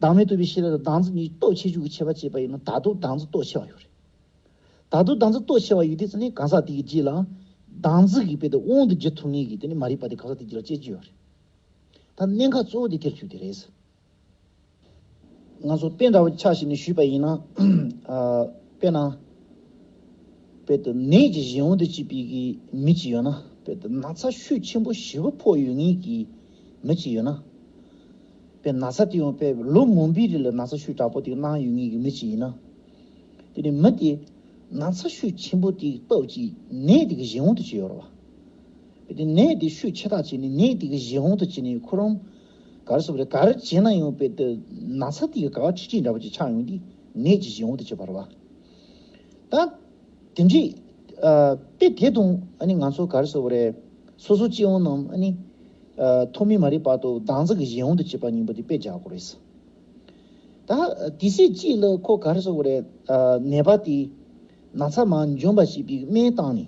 བདག་མེད་རྟོགས་པའི་ཤེས་རབ་དང་བདག་འཛིན་གཉིས་སྟོབས་ཆེ་ཤོས་ཀྱི་ཁྱད་པར་བྱས་པ་ཡིན་ན་ད་དུང་བདག་འཛིན་སྟོབས་ཆེ་བ་ཡོད་རེད། ད་དུང་བདག་འཛིན་སྟོབས་ཆེ་བ་ཡོད་དུས་ཙམ་ནས་གང་ཟག་དེ་གི་རྗེས་ལ་བདག་འཛིན་གྱི་དཔེ་དེ་དབང་དུ་འགྱུར་ཐུབ་ངེས་ཀྱི་དེ་ནི་མ་རིག་པ་དེ་གང་ཟག་དེ་རྗེས་ལ་སྐྱེ་རྒྱུ་ཡོད་རེད། ད་གནད་འགག་གཙོ་བོ་དེ་དེར་ཐུག་དེ་རེད། ང་ཚོ་དཔེ་འདྲ་བོ་ཆ་བཞག་ནས་ཞུས་པ་ཡིན་ན། ཨ། དཔེར་ན། དཔེ་དེ་ནད་ཀྱི་གཞན་དབང་དུ་བྱས་པའི་གི་མི་གཅིག་ཡོད་ན། དཔེ་དེ་ན་ཚ་ཤུགས་ཆེན་པོ་ཞེ་པོ་ཕོག་ཡོད་ངེས་ཀྱི་མི་གཅིག་ཡོད་ན། དཔེ་ན་ཚ་དེ་ཡང་དཔེ་ལོ་མང་པོའི་རིང་ལ་ན་ཚ་ཤུགས་དྲག་པོ་དེ་གནང་ཡོད་ངེས་ཀྱི་མི་གཅིག་ཡིན་ན། དེ་ནི་མི་དེ་ན་ཚ་ཤུགས་ཆེན་པོ་དེའི་སྟོབས་ཀྱིས་ནད་དེ་གི་གཞན་དབང་དུ་བྱས་ཡོད་རེད་བ། དེ་ནད་དེ་ཤུགས་ཆེ་ཐག་བྱས་ནས་ནད་དེ་གི་གཞན་དབང་དུ་བྱས་ནས་ཁོ་རང་ག་རེ་ཟེར་བ་རེད། ག་རེ་བྱས་ན་ཡང་དཔེ་དེ་ན་ཚ་དེ་གི་ག་བ་ཁྲི་ཁྲི་འདྲ་བོ་ཅིག་ཆགས་ཡོང་དུས་ནད་ཀྱི་གཞན་དབང་དུ་བྱེད་པ་རེད་བ། ད་དེ་འདྲའི་ཨ། དཔེ་དེ་དང་ཨ་ནི་ང་ཚོ་ག་རེ་ཟེར་བ་རེད། སོ་སོ་སྤྱི་ཡོངས་ནང་ཨ་ནི་ཨ། ཐོག་མའི་མ་རིག་པ་དང་བདག་འཛིན་གྱི་གཞན་དབང་དུ་བྱེད་པ་གཉིས་པོ་དེ་དཔེ་རྒྱག་དགོས་རེད། ད་དུས་ཚོད་གཅིག་ལ་ཁོ་ག་རེ་ཟེར་དགོས་རེད། ཨ། ནད་པ་དེ་ན་ཚ་མར་འཇོམས་པ་བྱེད་པའི་སྨན་བཏང་ནས།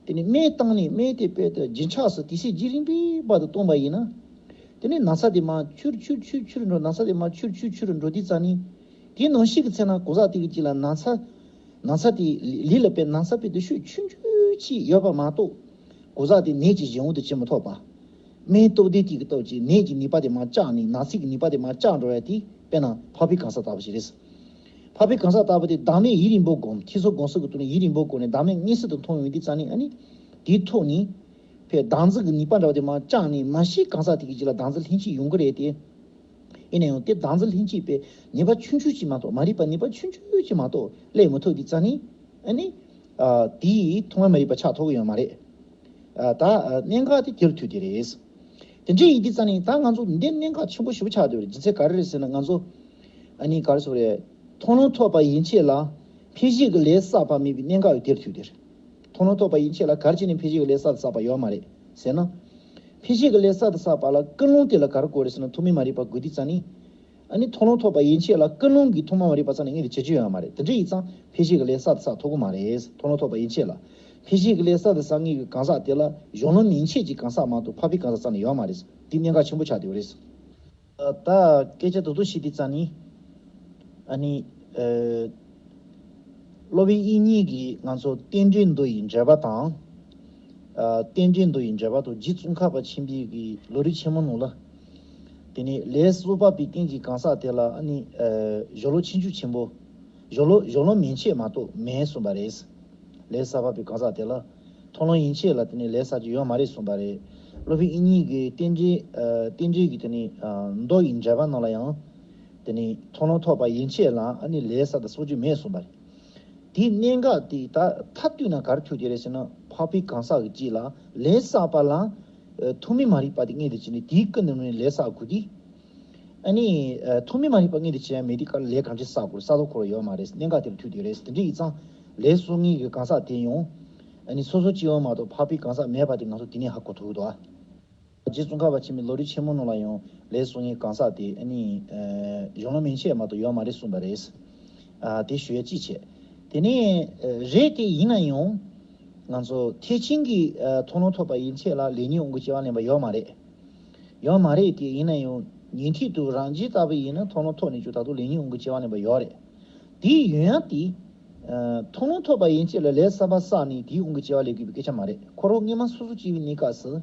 དེ་ནས་སྨན་བཏང་ནས་སྨན་དེ་དཔེ་དེ་རྒྱུན་ཆགས་སུ་དུས་ཚོད་རྗེས་རིང་པོའི་བར་དུ་བཏང་པ་ཡིན་ན། དེ་ནས་ན་ཚ་དེ་མར་ཆུར་ཆུར་ཆུར་ཆུར་འགྲོ། ན་ཚ་དེ་མར་ཆུར་ཆུར་ཆུར་འགྲོ་དུས་ཙམ་ནས། དེའི་ནང་བཞིན་གྱི་ཚེ་ན་གང་ཟག་དེ་གི་རྗེས་ལ་ན་ཚ། ན་ཚ་དེ་ལུས་ལ་དཔེ་ན་ཚ་དཔེ་དེ་ཤུགས་ཆུང་ཆུང་ཅིག་ཡོད་པ་མ་གཏོགས། གང་ཟག་དེ་ནད་ཀྱི་གཞན་དབང་དུ་བྱེད་མི་ཐུབ་པ། སྨན་སྟོབས་ལྡན་དེ་གི་སྟོབས་ཀྱིས་ནད་ཀྱི་ནུས་པ་དེ་མར་བཅག་ནས་ན་ཚའི་གི་ནུས་པ་དེ་མར་བཅག་འགྲོ་ཡ་དེ་དཔེར་ན་འཕགས་པའི་གང་ཟག་ལྟ་བུ་ཞིག་རེད། འཕགས་པའི་གང་ཟག་ལྟ་བུ་དེ་བདག་མེད་ཡུན་རིང་པོ་སྒོམ། ཐེ་ཚོམ་སྒོམ་གསུམ་གྱི་ཐོག་ནས་ཡུན་རིང་པོ་སྒོམ་ནས་བདག་མེད་མངོན་གསལ་དུ་མཐོང་ཡོང་དུས་ཙམ་ནས་ཨ་ནི། དེའི་ཐོག་ནས། ཕའི་བདག་འཛིན་གྱི་ནུས་པ་འདྲ་བ་དེ་མར་བཅག་ནས་མ་ཤེས་གང་ཟག་དེ་གི་རྗེས་ལ་བདག་འཛིན་ལྷན་སྐྱེས་ཡོང་གི་རེད་དེ། ཡིན་ན་ཡང་དེ་བདག་འཛིན་ལྷན་སྐྱེས་པའི་ནུས་པ་ཆུང་ཆུང་ཅིག་མ་གཏོགས་མ་རིག་པ་ནུས་པ་ཆུང་ཆུང་ཅིག་མ་གཏོགས་སླེབས་མི་ཐུབ་དུས་ཙམ་ནས་ཨ་ནི། ཨ། དེའི་ཐོག་མ་མ་རིག་པ་ཆགས་ཐུབ་ཀྱི་ཡོད་མ་རེད། ཨ། ད་ཨ། གནད་འགག་དེ་དེར་ཐུག་དེ་རེད། དེ་འདྲ་ཡིན་དུས་ཙམ་ནས་ད་ང་ཚོ་འདི་གནད་འགག་ཆེན་པོ་ཞེ་པོ་ཆགས་བསྡད་པ་རེད། རྒྱུ་མཚན་ག་རེ་རེད་ཟེར་ན་ང་ཚོ། ཨ་ནི་ག་རེ་ཟེར་དགོས་རེད། མཐོང་ལམ་ཐོབ་པ་ཡན་ཆད་ལ་འཕེན་བྱེད་ཀྱི་ལས་བསགས་པ་མེད་པའི་གནད་འགག་ཡང་དེར་ཐུག་དེ་རེད། མཐོང་ལམ་ཐོབ་པ་ཡན་ཆད་ལ་ག་རེ་བྱས་ནས་འཕེན་བྱེད་ཀྱི་ལས་བསགས་དང་བསགས་པ་ཡོད་མ་རེད་ཟེར་ན། འཕེན་བྱེད་ཀྱི་ལས་བསགས་དང་བསགས་པ་ལ་ཀུན་སློང་དེ་ལ་ག་རེ་དགོས་རེད་ཟེར་ན་ཐོག་མའི་མ་རིག་པ་དགོས་དུས་ཙམ་ནས། ཨ་ནི་མཐོང་ལམ་ཐོབ་པ་ཡན་ཆད་ལ་ཀུན་སློང་གིས་ཐོག་མ་མ་རིག་པ་ཙམ་ནས་དངོས་དུ་བྱེད་རྒྱུ་ཡོད་མ་རེད། དེ་འདྲ་ཡིན་ཙང་འཕེན་བྱེད་ཀྱི་ལས་བསགས་དང་བསགས་ཐུབ་ཀྱི་མ་རེད། མཐོང་ལམ་ཐོབ་པ་ཡན་ཆད་ལ། འཕེན་བྱེད་ཀྱི་ལས་བསགས་དང་བསགས་མཁན་གྱི་གང་ཟག་དེ་ལ་གཞུང་ལམ་མན་ཆད་ཀྱི་གང་ཟག་མ་གཏོགས་འཕགས་པའི་གང་ཟག་རྩ་ནས་ཡོད་མ་རེད། དེ་གནད་འགག་ཆེན་པོ་ཆགས་བསྡད་པ་རེད། ད་སྐད་ཆ་ད་དུང་བཤད་དུས་ཙམ་ནི། ཨ་ནི། ཨ། སློབ་དཔོན་དབྱིག་གཉེན་གྱིས་ང་ཚོ་རྟེན་འབྲེལ་མདོ་ཡི་འགྲེལ་པ་དང་། ཨ། རྟེན་འབྲེལ་མདོ་ཡི་འགྲེལ་པ་དང་རྗེ་ཙོང་ཁ་པ་ཆེན་པོའི་གི་ལམ་རིམ་ཆེན་མོ་ནང་ལ། དེ་ནས་ལས་བསགས་པ་པའི་རྟེན་གྱི་གང་ཟག་དེ་ལ་ཨ་ནི། ཨ། གཞུང་ལུགས་ཆེས་མཆོག་ཆེན་པོ། གཞུང་ལུགས་གཞུང་ལུགས་མན་ཆད་མ་གཏོགས་མེད་གསུངས་པ་རེད། ལས་བསགས་པ་པའི་གང་ཟག་དེ་ལ། མཐོང་ལམ་ཡན་ཆད་ལ་དེ་ནས་ལས་བསགས་རྒྱུ་ཡོད་མ་རེད་གསུངས་པ་རེད། སློབ་དཔོན་དབྱིག་གཉེན་གྱིས་རྟེན་འབྲེལ། ཨ། རྟེན་འབྲེལ་གྱི་དེ་ནས། ཨ། མདོ་ཡི་འགྲེལ་པ་ནང་ལ་ཡང་། དེ་ནས་མཐོང་ལམ་ཐོབ་པ་ཡན་ཆད་ལ་ཨ་ནི་ལས་བསགས་དང་བསགས་རྒྱུ་མེད་གསུངས་པ་རེད། དེའི་གནད་འགག་དེ་ད་མཐར་གཏུགས་ན་ག་རེ་ཐུག་དེ་རེད་ཟེར་ན་འཕགས་པའི་གང་ཟག་གི་རྗེས་ལ་ལས་བསགས་པ་ལ། ཨ། ཐོག་མའི་མ་རིག་པ་དེ་མངོན་དུ་བྱས་ནས་དེའི་ཀུན་ནས་ནི་ལས་བསགས་དགོས་དུས། ཨ་ནི། ཨ། ཐོག་མའི་མ་རིག་པ་མངོན་དུ་བྱས་ཡ་མེད་དུས་ག་ལས་གང་ཅི་བསགས་དགོས་བསགས་དོ་ཁོ་ར་ཡོད་མ་རེད། གནད་འགག་དེར་ཐུག་དེ་རེད། དེ་འདྲ་ཡིན་ཙང་ལས་བསགས་མཁན་གྱི་གང་ཟག་དེ་ཡང་། ཨ་ནི་སོ་སོ་སྤྱི་ཡོངས་མ་གཏོགས་འཕགས་པའི་གང་ཟག་མེད་པ་དེ་ང་ཚོ་དེ་ནས་ཧ་གོ་ཐུབ་ཀྱི་འདུག་ཨ། རྗེ་ཙོང་ཁ་པ་ཆེན་པོའི་ལམ་རིམ་ཆེན་མོ་ནང་ལ་ཡང་ལས་བསགས་མཁན་གང་ཟག་དེ་ཨ་ནི། ཨ། གཞུང་ལུགས་མན་ཆད་མ་གཏོགས་ཡོད་མ་རེད་གསུངས་པ་རེད། ཨ། དེ་ཞུ་ཡ་གཅིག་བྱས། དེ་ནས། ཨ། རེད་དེ་ཡིན་ན་ཡང་། ང་ཚོ་ཐེག་ཆེན་གྱི། ཨ། མཐོང་ལམ་ཐོབ་པ་ཡན་ཆད་ལ་ལས་ཉོན་དབང་གིས་སྐྱེ་བ་ལེན་པ་ཡོད་མ་རེད། ཡོད་མ་རེད་དེ་ཡིན་ན་ཡང་ཉན་ཐོས་དང་རང་རྒྱུད་ལྟ་བུ་ཡིན་ན་མཐོང་ལམ་ཐོབ་ནས་ཀྱང་ད་དུང་ལས་ཉོན་དབང་གིས་སྐྱེ་བ་ལེན་པ་ཡོད་རེད། དེ་ཡིན་ཡང་དེ། ཨ། མཐོང་ལམ་ཐོབ་པ་ཡན་ཆད་ལ་ལས་བསགས་པ་བསགས་ནས་དེའི་དབང་གིས་སྐྱེ་བ་ལེན་དགོས་པའི་སྐད་ཆ་མ་རེད། ཁོ་རང་སྔོན་མ་སོ་སོ་སྐྱེ་བའི་གནས་སྐབས་སུ།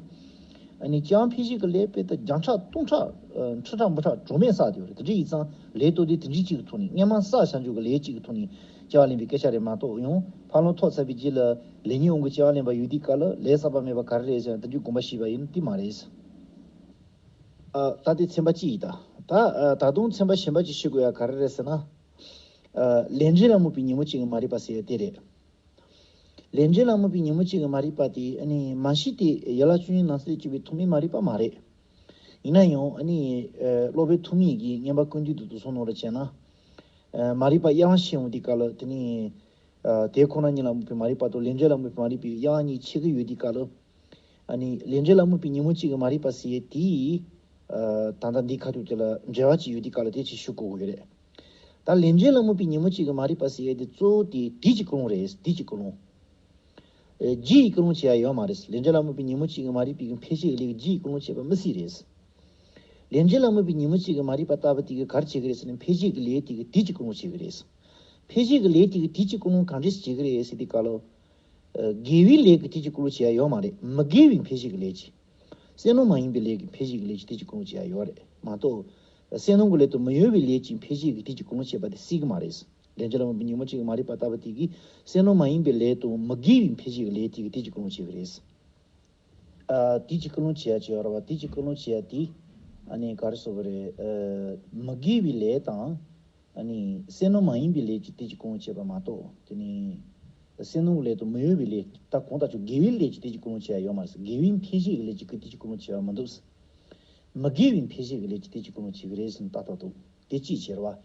ཨ་ནི་སྐྱེ་བ་འཕེལ་བྱེད་ཀྱི་ལས་དཔེ་ད་བརྒྱ་ཕྲག་སྟོང་ཕྲག་ཨ། ཁྲི་ཕྲག་འབུམ་ཕྲག་གྲངས་མེད་བསགས་བསྡད་ཡོད་རེད། དེ་འདྲ་ཡིན་ཙང་ལས་སྟོབས་ལྡན་དེ་འདྲའི་གཅིག་གི་ཐོག་ནས་སྔོན་མ་བསགས་བཞག་རྒྱུ་གི་ལས་གཅིག་གི་ཐོག་ནས་སྐྱེ་བ་ལེན་པའི་སྐད་ཆ་རེད་མ་གཏོགས་ཡང་། ལྷ་ལུང་ཐོབ་ཚར་བའི་རྗེས་ལ་ལས་ཉོན་དབང་གིས་སྐྱེ་བ་ལེན་པ་ཡོད་དུས་སྐབས་ལ་ལས་བསགས་པ་མེད་པ་ག་རེ་རེད་ཟེར་ན་དེ་འདྲའི་དགོངས་པ་བཞེས་པ་ཡིན་ན་དེ་མ་རེད། ཨ། ད་དེ་ཚན་པ་གཅིག་ཡིན་ད། ད་ཨ། ད་དུང་ཚན་པ་གཞན་པ་ཅིག་ཞུ་དགོས་ཡ་ག་རེ་རེད་ཟེར་ན། ཨ། ལས་འབྲས་ལ་རྨོངས་པའི་ཉོན་མོངས་ཅན་གྱི་མ་རིག་པ་ཟེར་ཡ་དེ་རེད། ལས་འབྲས་ལ་རྨོངས་པའི་ཉོན་མོངས་ཅན་གྱི་མ་རིག་པ་དེ་ཨ་ནི་མ་གཞི་དེ་ཡན་ལག་བཅུ་གཉིས་ནང་གསལ་གྱུར་པའི་ཐོག་མའི་མ་རིག་པ་མ་རེད། ཡིན་ན་ཡང་ཨ་ནི་ཨ། སློབ་དཔོན་ཐོགས་མེད་ཀྱིས་མངོན་པ་ཀུན་བཏུས་དང་དུག་གསུམ་ནང་ལ་བྱས་ན། ཨ། མ་རིག་པ་དབྱེ་བ་ཕྱེ་འོང་དུས་སྐབས་ལ་དེ་ནི། ཨ། དེ་ཁོ་ན་ཉིད་ལ་རྨོངས་པའི་མ་རིག་པ་དང་ལས་འབྲས་ལ་རྨོངས་པའི་མ་རིག་པའི་དབྱེ་བ་གཉིས་ཕྱེ་གི་ཡོད་དུས་སྐབས་ལ། ཨ་ནི་ལས་འབྲས་ལ་རྨོངས་པའི་ཉོན་མོངས་ཅན་གྱི་མ་རིག་པ་ཟེར་ཡས་དེ། ཨ། ད་ལྟ་འདིའི་ཁ་ཐུག་དེ་ལ་འབྲེལ་བ་ཅིག་ཡོད་དུས་སྐབས་ལ་དེ་ཅིག་ཞུ་དགོས་ཀྱི་ཡོད་རེད། ད་ལས་འབྲས་ལ་རྨོངས་པའི་ཉོན་མོངས་ཅན་གྱི་མ་རིག་པ་ཟེར་ཡས་དེ་གཙོ་བོ་དེ་དུས་ཀྱི་ཀུན་སློང་རེད། དུས་ཀྱི་ཀུན་སློང་། ཨ། རྗེས་ཀྱི་ཀུན་སློང་བྱེད་ཡ་ཡོད་མ་རེད། ལས་འབྲས་ལ་རྨོངས་པའི་ཉོན་མོངས་ཅན་གྱི་མ་རིག་པའི་འཕེལ་བྱེད་ཀྱི་ལས་ཀྱི་རྗེས་ཀྱི་ཀུན་སློང་བྱེད་པ་མི་སྲིད་རེད། ལས་འབྲས་ལ་རྨོངས་པའི་ཉོན་མོངས་ཅན་གྱི་མ་རིག་པ་ལྟ་བུ་དེ་གིས་ག་རེ་བྱེད་ཀྱི་རེད་ཟེར་ན་འཕེལ་བྱེད་ཀྱི་ལས་དེ་གིས་དུས་ཀྱི་ཀུན་སློང་བྱེད་ཀྱི་རེད། འཕེལ་བྱེད་ཀྱི་ལས་དེ་གིས་དུས་ཀྱི་ཀུན་སློང་གང་འདྲས་བྱེད་ཀྱི་རེད་ཟེར་དུས་སྐབས་ལ། ཨ། དགེ་བའི་ལས་ཀྱི་དུས་ཀྱི་ཀུན་སློང་བྱེད་ཡ་ཡོད་མ་རེད། མི་དགེ་བའི་འཕེལ་བྱེད་ཀྱི་ལས་ཀྱི། བསོད་ནམས་མ་ཡིན་པའི་ལས་ཀྱི་འཕེལ་བྱེད་ཀྱི་ལས་ཀྱི་དུས་ཀྱི་ཀུན་སློང་བྱེད་ཡ་ཡོད་རེད་མ་གཏོགས། བསོད་ནམས་ཀྱི་ལས་དང་མི་གཡོ་བའི་ལས་ཀྱི་འཕེལ་བྱེད་ཀྱི་དུས་ཀྱི་ཀུན་སློང་བྱེད་པ་དེ་སྲིད་ཀྱི་མ་རེད། ལས་འབྲས་ལ་རྨོངས་པའི་ཉོན་མོངས་ཅན་གྱི་མ་རིག་པ་ལྟ་བུ་དེ་གིས་བསོད་ནམས་མ་ཡིན་པའི་ལས་དང་མི་དགེ་བའི་འཕེལ་བྱེད་ཀྱི་ལས་དེ་གིས་དུས་ཀྱི་ཀུན་སློང་བྱེད་ཀྱི་རེད། ཨ། དུས་ཀྱི་ཀུན་སློང་བྱེད་ཡ་ཅིག་ཡོད་རེད་བ། དུས་ཀྱི་ཀུན་སློང་བྱེད་ཡ་དེ་ཨ་ནི་ག་རེ་ཟེར་དགོས་རེད། ཨ། མི་དགེ་བའི་ལས་དང་། ཨ་ནི་བསོད་ནམས་མ་ཡིན་པའི་ལས་ཀྱི་དུས་ཀྱི་ཀུན་སློང་བྱེད་པ་མ་གཏོགས་དེ་ནི། བསོད་ནམས་ཀྱི་ལས་དང་མི་གཡོ་བའི་ལས་ད་གང་ལྟར་ཀྱང་དགེ་བའི་ལས་ཀྱི་དུས་ཀྱི་ཀུན་སློང་བྱེད་ཡ་ཡོད་མ་རེད། དགེ་བའི་འཕེལ་བྱེད་ཀྱི་ལས་ཀྱི་དུས་ཀྱི་ཀུན་སློང་བྱེད་ཡ་མི་འདུག་མི་དགེ་བའི་འཕེལ་བྱེད་ཀྱི་ལས་ཀྱི་དུས་ཀྱི་ཀུན་སློང་བྱེད་ཀྱི་རེད་ཟེར་ནས་ལྟ་ཐུབ་འདུག་དེ་གཅིག་བྱས་རེད་བ།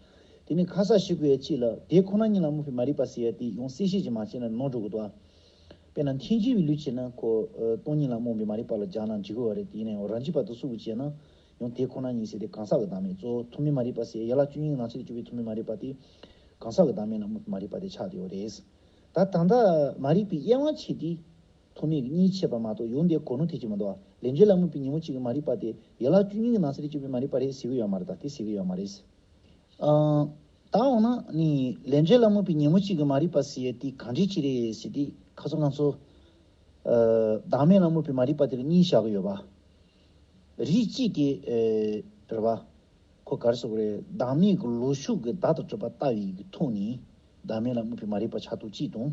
དེ་ནས་ཁ་གསལ་ཞུ་དགོས་ཡ་གཅིག་ལ་དེ་ཁོ་ན་ཉིད་ལ་རྨོངས་པའི་མ་རིག་པ་ཟེར་ཡ་དེ་ཡང་གསལ་བཤད་ཅིག་མ་བྱས་ན་ནོར་འགྲོ་གི་འདུག་དཔེར་ན་འཐེན་འཁྱེར་བའི་ལུགས་བྱས་ན་ཁོ་ཨ། སྟོང་ཉིད་ལ་རྨོངས་པའི་མ་རིག་པ་ལ་སྦྱར་ན་འགྲིག་གི་ཡོད་རེད། དེ་ཡིན་ན་ཡང་རང་རྒྱུད་པ་དེ་སུ་གིས་བྱས་ན་ཡང་དེ་ཁོ་ན་ཉིད་ཟེར་དེ་གང་ཟག་གི་བདག་མེད་གཙོ་བོ་ཐོག་མའི་མ་རིག་པ་ཟེར་ཡ་ཡན་ལག་བཅུ་གཉིས་ནང་ཚན་དུ་གྱུར་པའི་ཐོག་མའི་མ་རིག་པ་དེ་གང་ཟག་གི་བདག་མེད་ལ་རྨོངས་པའི་མ་རིག་པ་དེ་ཆགས་བསྡད་ཡོད་རེད། ད་ད་ལྟ་མ་རིག་པའི་དབྱེ་བ་ཕྱེ་དུས། ཐོག་མའི་གཉིས་ཕྱེ་བ་མ་གཏོགས་ཡང་དེ་གོ་ནོར་ཐེབས་ཀྱི་མི་འདུག་ལས་འབྲས་ལ་རྨོངས་པའི་ཉོན་མོངས་ཅན་གྱི་མ་རིག་པ་དེ་ཡན་ལག་བཅུ་གཉིས་ཀྱི་ནང་གསེས་ལ་གྱུར་པའི་མ་རིག་པ་རེད་ཟེར་གྱི་ཡོད་མ་རེད། ད་དེ་ཟེར་གྱི་ཡོད་མ་རེད། ཨ། ད་འོ་ན་ནི་ལས་འབྲས་ལ་རྨོངས་པའི་ཉོན་མོངས་ཅན་གྱི་མ་རིག་པ་ཟེར་ཡ་དེ་གང་འདྲ་ཅིག་རེད་ཟེར་དུས་ཁ་སང་ང་ཚོ། ཨ། བདག་མེད་ལ་རྨོངས་པའི་མ་རིག་པ་དེ་ལ་གཉིས་བཞག་གི་ཡོད་པ། རིགས་གཅིག་དེ། ཨ། རེད་བ། ཁོ་ག་རེ་ཟེར་དགོས་རེད། བདག་མེད་ཀྱི་ལོག་ཕྱོགས་ཀྱི་བདག་དང་གྲུབ་པ་ལྟ་བའི་གི་ཐོག་ནས་བདག་མེད་ལ་རྨོངས་པའི་མ་རིག་པ་ཆགས་སྟངས་གཅིག་དང་།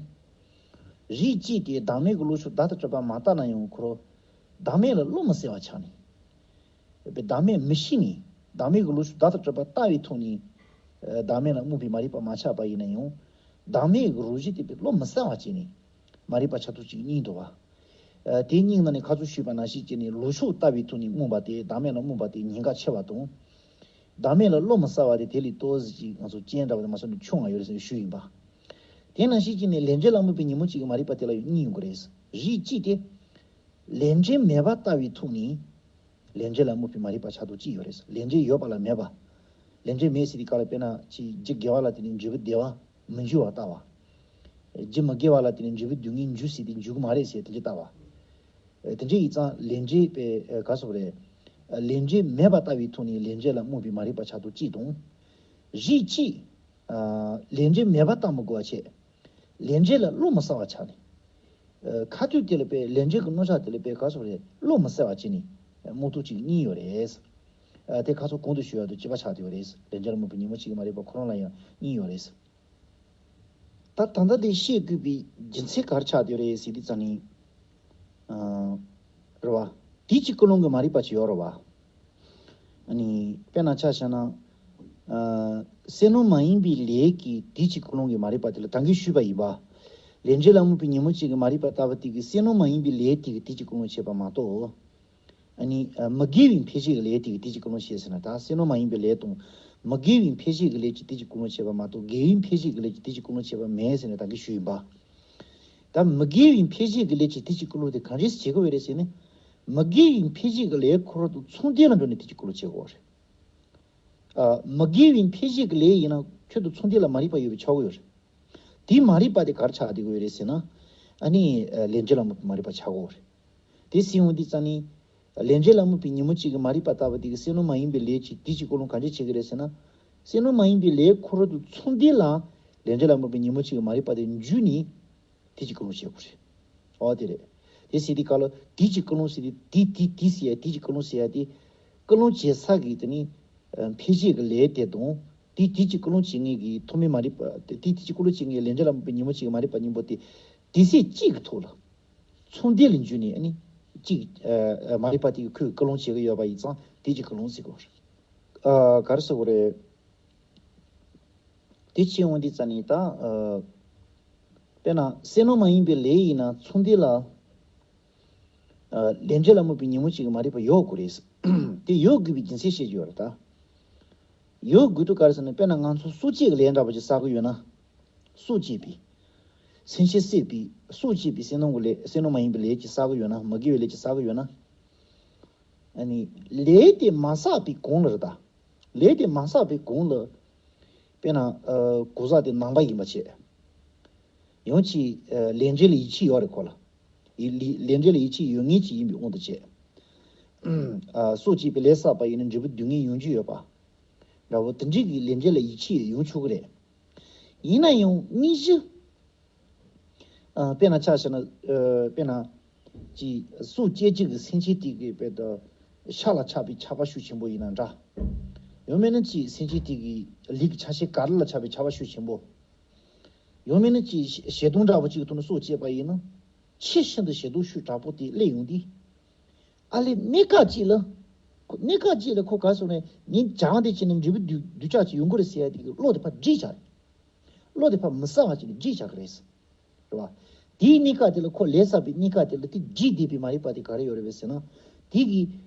རིགས་གཅིག་དེ་བདག་མེད་ཀྱི་ལོག་ཕྱོགས་བདག་དང་གྲུབ་པ་མ་ལྟ་ན་ཡང་ཁོ་རང་བདག་མེད་ལ་བློ་མི་གསལ་བ་ཆགས་ནས། བདག་མེད་མི་ཤེས་ནས་བདག་མེད་ཀྱི་ལོག་ཕྱོགས་བདག་དང་གྲུབ་པ་ལྟ་བའི་ཐོག་ནས་བདག་མེད་ལ་རྨོངས་པའི་མ་རིག་པ་མ་ཆགས་པ་ཡིན་ན་ཡང་། བདག་མེད་ཀྱི་རང་བཞིན་དེ་བློ་མི་གསལ་བ་བྱས་ནས་མ་རིག་པ་ཆགས་སྟངས་གཅིག་གཉིས་འདུག་བ། ཨ། དེ་གཉིས་ནང་ནས་ཁ་སང་ཞུས་པ་ནང་བཞིན་བྱས་ནས་ལོག་ཕྱོགས་ལྟ་བའི་ཐོག་ནས་རྨོངས་པ་དེ་བདག་མེད་ལ་རྨོངས་པ་དེ་ཉེན་ཁ་ཆེ་བ་དང་། བདག་མེད་ལ་བློ་མི་གསལ་བ་དེ་དེ་ལས་ཏོག་ཙམ་ཅིག་ང་ཚོ་རྐྱེན་འདྲ་བ་དེ་མ་སོང་ནས་ཆུང་བ་ཡོད་རེད་ཟེར་ཞུས་ཡིན་པ། དེ་ནང་བཞིན་བྱས་ནས་ལས་འབྲས་ལ་རྨོངས་པའི་ཉོན་མོངས་ཅན་གྱི་མ་རིག་པ་དེ་ལ་ཡང་གཉིས་ཡོང་གི་རེད། རིགས་གཅིག་དེ། ལས་འབྲས་མེད་པ་ལྟ་བའི་ཐོག་ནས། ལས་འབྲས་ལ་རྨོངས་པའི་མ་རིག་པ་ཆགས་སྟངས་གཅིག་ཡོད་རེད། ལས་འབྲས་ཡོད་པ་ལ་མེད་པ། ལས་འབྲས་མེད་ཟེར་དུས་སྐབས་ལ་དཔེར་ན་ཅིག་རྒྱུ་དགེ་བ་ལ་བརྟེན་ནས་འབྲས་བུ་བདེ་བ་མི་འབྱུང་བ་ལྟ་བ། རྒྱུ་མི་དགེ་བ་ལ་བརྟེན་ནས་འབྲས་བུ་སྡུག་བསྔལ་འབྱུང་ཟེར་དུས་འབྱུང་གི་མ་རེད་ཟེར་དེ་འདྲ་ལྟ་བ། དེ་འདྲ་ཡིན་ཙང་ལས་འབྲས་པའི་ག་སོགས་རེད། ལས་འབྲས་མེད་པ་ལྟ་བའི་ཐོག་ནས་ལས་འབྲས་ལ་རྨོངས་པའི་མ་རིག་པ་ཆགས་སྟངས་གཅིག་དང་། རིགས་གཅིག་ལས་འབྲས་མེད་པ་ལྟ་མི་དགོས་པ་བྱས། ལས་འབྲས་ལ་བློ་མི་གསལ་བ་ཆགས་ནས། ཁ་ཐུག་དེ་ལ་པའི་ལས་འབྲས་ཀྱི་རྣམ་གཞག་དེ་ལ་པའི་ག་སོགས་རེད། བློ་མི་གསལ་བ་བྱས་ནས་རྨོངས་སྟངས་གཅིག་གཉིས་ཡོད་རེད། དེ་ཁ་སང་གོང་དུ་ཞུས་པ་དང་གཅིག་པ་ཆགས་བསྡད་ཡོད་རེད། ལས་འབྲས་ལ་རྨོངས་པའི་ཉོན་མོངས་ཅན་གྱི་མ་རིག་པ་ཁོ་རང་ལ་ཡང་གཉིས་ཡོད་རེད། ད་ད་ལྟ་དེ་བཤད་དགོས་པའི་རྒྱུ་མཚན་ག་རེ་ཆགས་བསྡད་ཡོད་རེད་ཟེར་དུས་ཙང་ནི། ཨ། རེད་བ། དུས་ཀྱི་ཀུན་སློང་གི་མ་རིག་པ་ཅིག་ཡོད་རེད་བ། ཨ་ནི་དཔེར་ན་ཆ་བཞག་ན། ཨ། བསོད་ནམས་མ་ཡིན་པའི་ལས་ཀྱི་དུས་ཀྱི་ཀུན་སློང་གི་མ་རིག་པ་དེ་ལ་ད་གིན་ཞུས་པ་ཡིན་པ། ལས་འབྲས་ལ་རྨོངས་པའི་ཉོན་མོངས་ཅན་གྱི་མ་རིག་པ་ལྟ་བུ་དེ་གིས་བསོད་ནམས་མ་ཡིན་པའི་ལས་དེ་གི་དུས་ཀྱི་ཀུན་སློང་བྱེད་པ་མ་གཏོགས། ཨ་ནི་ཨ། མི་དགེ་བའི་འཕེལ་བྱེད་ཀྱི་ལས་དེ་གི་དུས་ཀྱི་ཀུན་སློང་བྱེད་ཟེར་ན་ད་བསོད་ནམས་མ་ཡིན་པའི་ལས་དང་མི་དགེ་བའི་འཕེལ་བྱེད་ཀྱི་ལས་ཀྱི་དུས་ཀྱི་ཀུན་སློང་བྱེད་པ་མ་གཏོགས་དགེ་བའི་འཕེལ་བྱེད་ཀྱི་ལས་ཀྱི་དུས་ཀྱི་ཀུན་སློང་བྱེད་པ་མེད་ཟེར་ནས་ད་གིན་ཞུས་ཡིན་པ། ད་མི་དགེ་བའི་འཕེལ་བྱེད་ཀྱི་ལས་ཀྱི་དུས་ཀྱི་ཀུན་སློང་དེ་གང་རེད་བྱེད་དགོས་པ་རེད་ཟེར་ན། མི་དགེ་བའི་འཕེལ་བྱེད་ཀྱི་ལས་ཁོ་རང་དང་མཚུངས་ལྡན་ལ་འགྲོ་ནས་དུས་ཀྱི་ཀུན་སློང་བྱེད་དགོས་པ་རེད། ཨ། མི་དགེ་བའི་འཕེལ་བྱེད་ཀྱི་ལས་ཡིན་ན་ཁྱོད་དང་མཚུངས་ལྡན་ལ་མ་རིག་པ་ཡོད་པས་ཆགས་ཀྱི་ཡོད་རེད། དེའི་མ་རིག་པ་དེ་ག་རེ་ཆགས་བསྡད་ཀྱི་ཡོད་རེད་ཟེར་ན། ཨ་ནི་ཨ། ལས་འབྲས་ལ་རྨོངས་པའི་མ་རིག་པ་ཆགས་ཀྱི་ཡོད་རེད། དེ་སྲིད་འོང་དུས་ཙང་ནི། ལས་འབྲས་ལ་རྨོངས་པའི་ཉོན་མོངས་ཅན་གྱི་མ་རིག་པ་ལྟ་བུ་དེ་གིས་བསོད་ནམས་མ་ཡིན་པའི་ལས་ཀྱི་དུས་ཀྱི་ཀུན་སློང་གང་འདྲ་བྱེད་ཀྱི་རེད་ཟེར་ན། བསོད་ནམས་མ་ཡིན་པའི་ལས་ཁོ་རང་དང་མཚུངས་ལྡན་ལ། ལས་འབྲས་ལ་རྨོངས་པའི་ཉོན་མོངས་ཅན་གྱི་མ་རིག་པ་དེ་འཇུས་ནས། དུས་ཀྱི་ཀུན་སློང་བྱེད་དགོས་རེད། ཨོ་དེ་རེད། དེ་ཟེར་དུས་སྐབས་ལ་དུས་ཀྱི་ཀུན་སློང་ཟེར་དུས་དེ་དེ་དེ་ཟེར་ཡ་དུས་ཀྱི་ཀུན་སློང་ཟེར་ཡ་དེ། ཀུན་སློང་བྱེད་ས་གི་དེ་ནི། ཨ། འཕེལ་བྱེད་ཀྱི་ལས་དེ་དང་། དེ་དེ་གཅིག་ཀུན་སློང་བྱེད་མཁན་གྱི་ཐོག་མའི་མ་རིག་པ་དེ་དེ་དེ་གཅིག་ཀུན་སློང་བྱེད་མཁན་ལས་འབྲས་ལ་དམིགས་པའི་ཉོན་མོངས་གཅིག་གི་མ་རིག་པ་གཉིས་པོ་དེ་དེ་སྲིད་གཅིག་གི་ཐོག་ལ་ཚོགས་འདུ་ལ་འཇུས་ནས་ཨ་ནི་གཅིག་ཨ་ཨ་མ་རིག་པ་དེ་གི་ཁོས་ཀུན་སློང་བྱེད་ཀྱི་ཡོད་པ་ཡིན་ཙང་དེ་གཅིག་ཀུན་སློང་ཟེར་དགོས་རེད། ཨ་ག་རེ་ཟེར་དགོས་རེད། དེ་ཕྱིར་འོང་དུས་ཙ་ནི་ད། ཨ། དཔེར་ན་སེམས་བློ་མ་ཡིན་པའི་ལས་ཡིན་ན་ཚོགས་འདུ་ལ། ཨ། ལས་འབྲས་ལ་དམིགས་པའི་ཉོན་མོངས་གཅིག་གི་མ་རིག་པ་ཡོད་དགོས་རེད། དེ་ཡོད་དགོས་པའི་རྒྱུ་མཚན་བཤད་ཀྱི་ཡོད་རེད་ད། ཡོད་དགོས་དུས་ག་རེ་ཟེར་ན་དཔེར་ན་ང་ཚོ་སྲོག་བཅད་ཀྱི་ལས་འདྲ་པོ་ཅིག་བསགས་ཀྱི་ཡོད་ན། སྲོག་བཅད་པའི། སེམས་ཅན་བསད་པའི་སྲོག་བཅད་པའི་སེམས་སྣང་གི་ལས་སེམས་བློ་མ་ཡིན་པའི་ལས་ཅིག་བསགས་ཀྱི་ཡོད་ན་མ་དགེ་བའི་ལས་ཅིག་བསགས་ཀྱི་ཡོད་ན། ཨ་ནི། ལས་དེ་མ་བསགས་པའི་གོང་ལ་རེད་ད། ལས་དེ་མ་བསགས་པའི་གོང་ལ། དཔེར་ན། ཨ། གོ་ས་དེ་ནང་པ་ཡིན་པ་བྱས། ཡང་ཅིག་ཨ། ལས་འབྲས་ལ་ཡིད་ཆེས་ཡོད་རེད་ཁོ་ལ། ཡི་ལི་ལས་འབྲས་ལ་ཡིད་ཆེས་ཡོད་མཁན་ཅིག་ཡིན་པའི་དབང་དུ་བྱས། ཨ། སྲོག་བཅད་པའི་ལས་བསགས་པ་ཡིན་ན་འབྲས་བུ་སྡུག་བསྔལ་ཡོང་རྒྱུ་ཡོད་པ། འདྲ་བོ་དེ་འདྲའི་གི་ལས་འབྲས་ལ་ཡིད་ཆེས་ཡོང་ཆོག་གི་རེད། ཡིན་ན་ཡང་དངོས་གཞི། ཨ། དཔེར་ན་ཆ་བཞག་ན། ཨ། དཔེར་ན། ཅིག་སྲོག་བཅད་བྱེད་ཀྱི་སེམས་ཅན་དེ་གི་དཔེ་ད། ཤ་ལ་ཆགས་པའི་ཆགས་པ་ཤུགས་ཆེན་པོ་ཡིན་ན་འདྲ། ཡང་མིན་ན་ཅིག་སེམས་ཅན་དེ་གི་ལུས་ཀྱི་ཆ་ཤས་ག་རེ་ལ་ཆགས་པའི་ཆགས་པ་ཤུགས་ཆེན་པོ། ཡང་མིན་ན་ཅིག་ཞེ་སྡང་འདྲ་པོ་ཅིག་གི་ཐོག་ནས་སྲོག་བཅད་པ་ཡིན་ན། ཆེས་ཤིན་ཏུ་ཞེ་སྡང་ཤུགས་དྲག་པོ་དེ་སླེབས་ཡོང་དུས། ཨ་ལས་གནས་སྐབས་ཅིག་ལ། ཁོ་གནས་སྐབས་ཅིག་ལ་ཁོ་ག་སོང་ནས་ངས་བྱ་བ་འདི་བྱས་ན་འབྲས་བུ་སྡུག་སྡུག་ཅག་ཅིག་ཡོང་གི་རེད་ཟེར་ཡ་དེ་གི་བློ་དེ་ཕར་འདྲིས་བྱ་རེད། བློ་དེ་ཕར་མི་གསལ་བ་ཅིག་ལ་འདྲིས་བྱ་གི་རེད། རེད་བ། དེའི་གནས་སྐབས་དེ་ལ་ཁོ་ལས་བསགས་པའི་གནས་སྐབས་དེ་ལ་དེ་འདྲིས་བསྡད་པའི་མ་རིག་པ་དེ་ག་རེ་ཡོད་རེད་པས་ཟེར་ན། དེ་གི་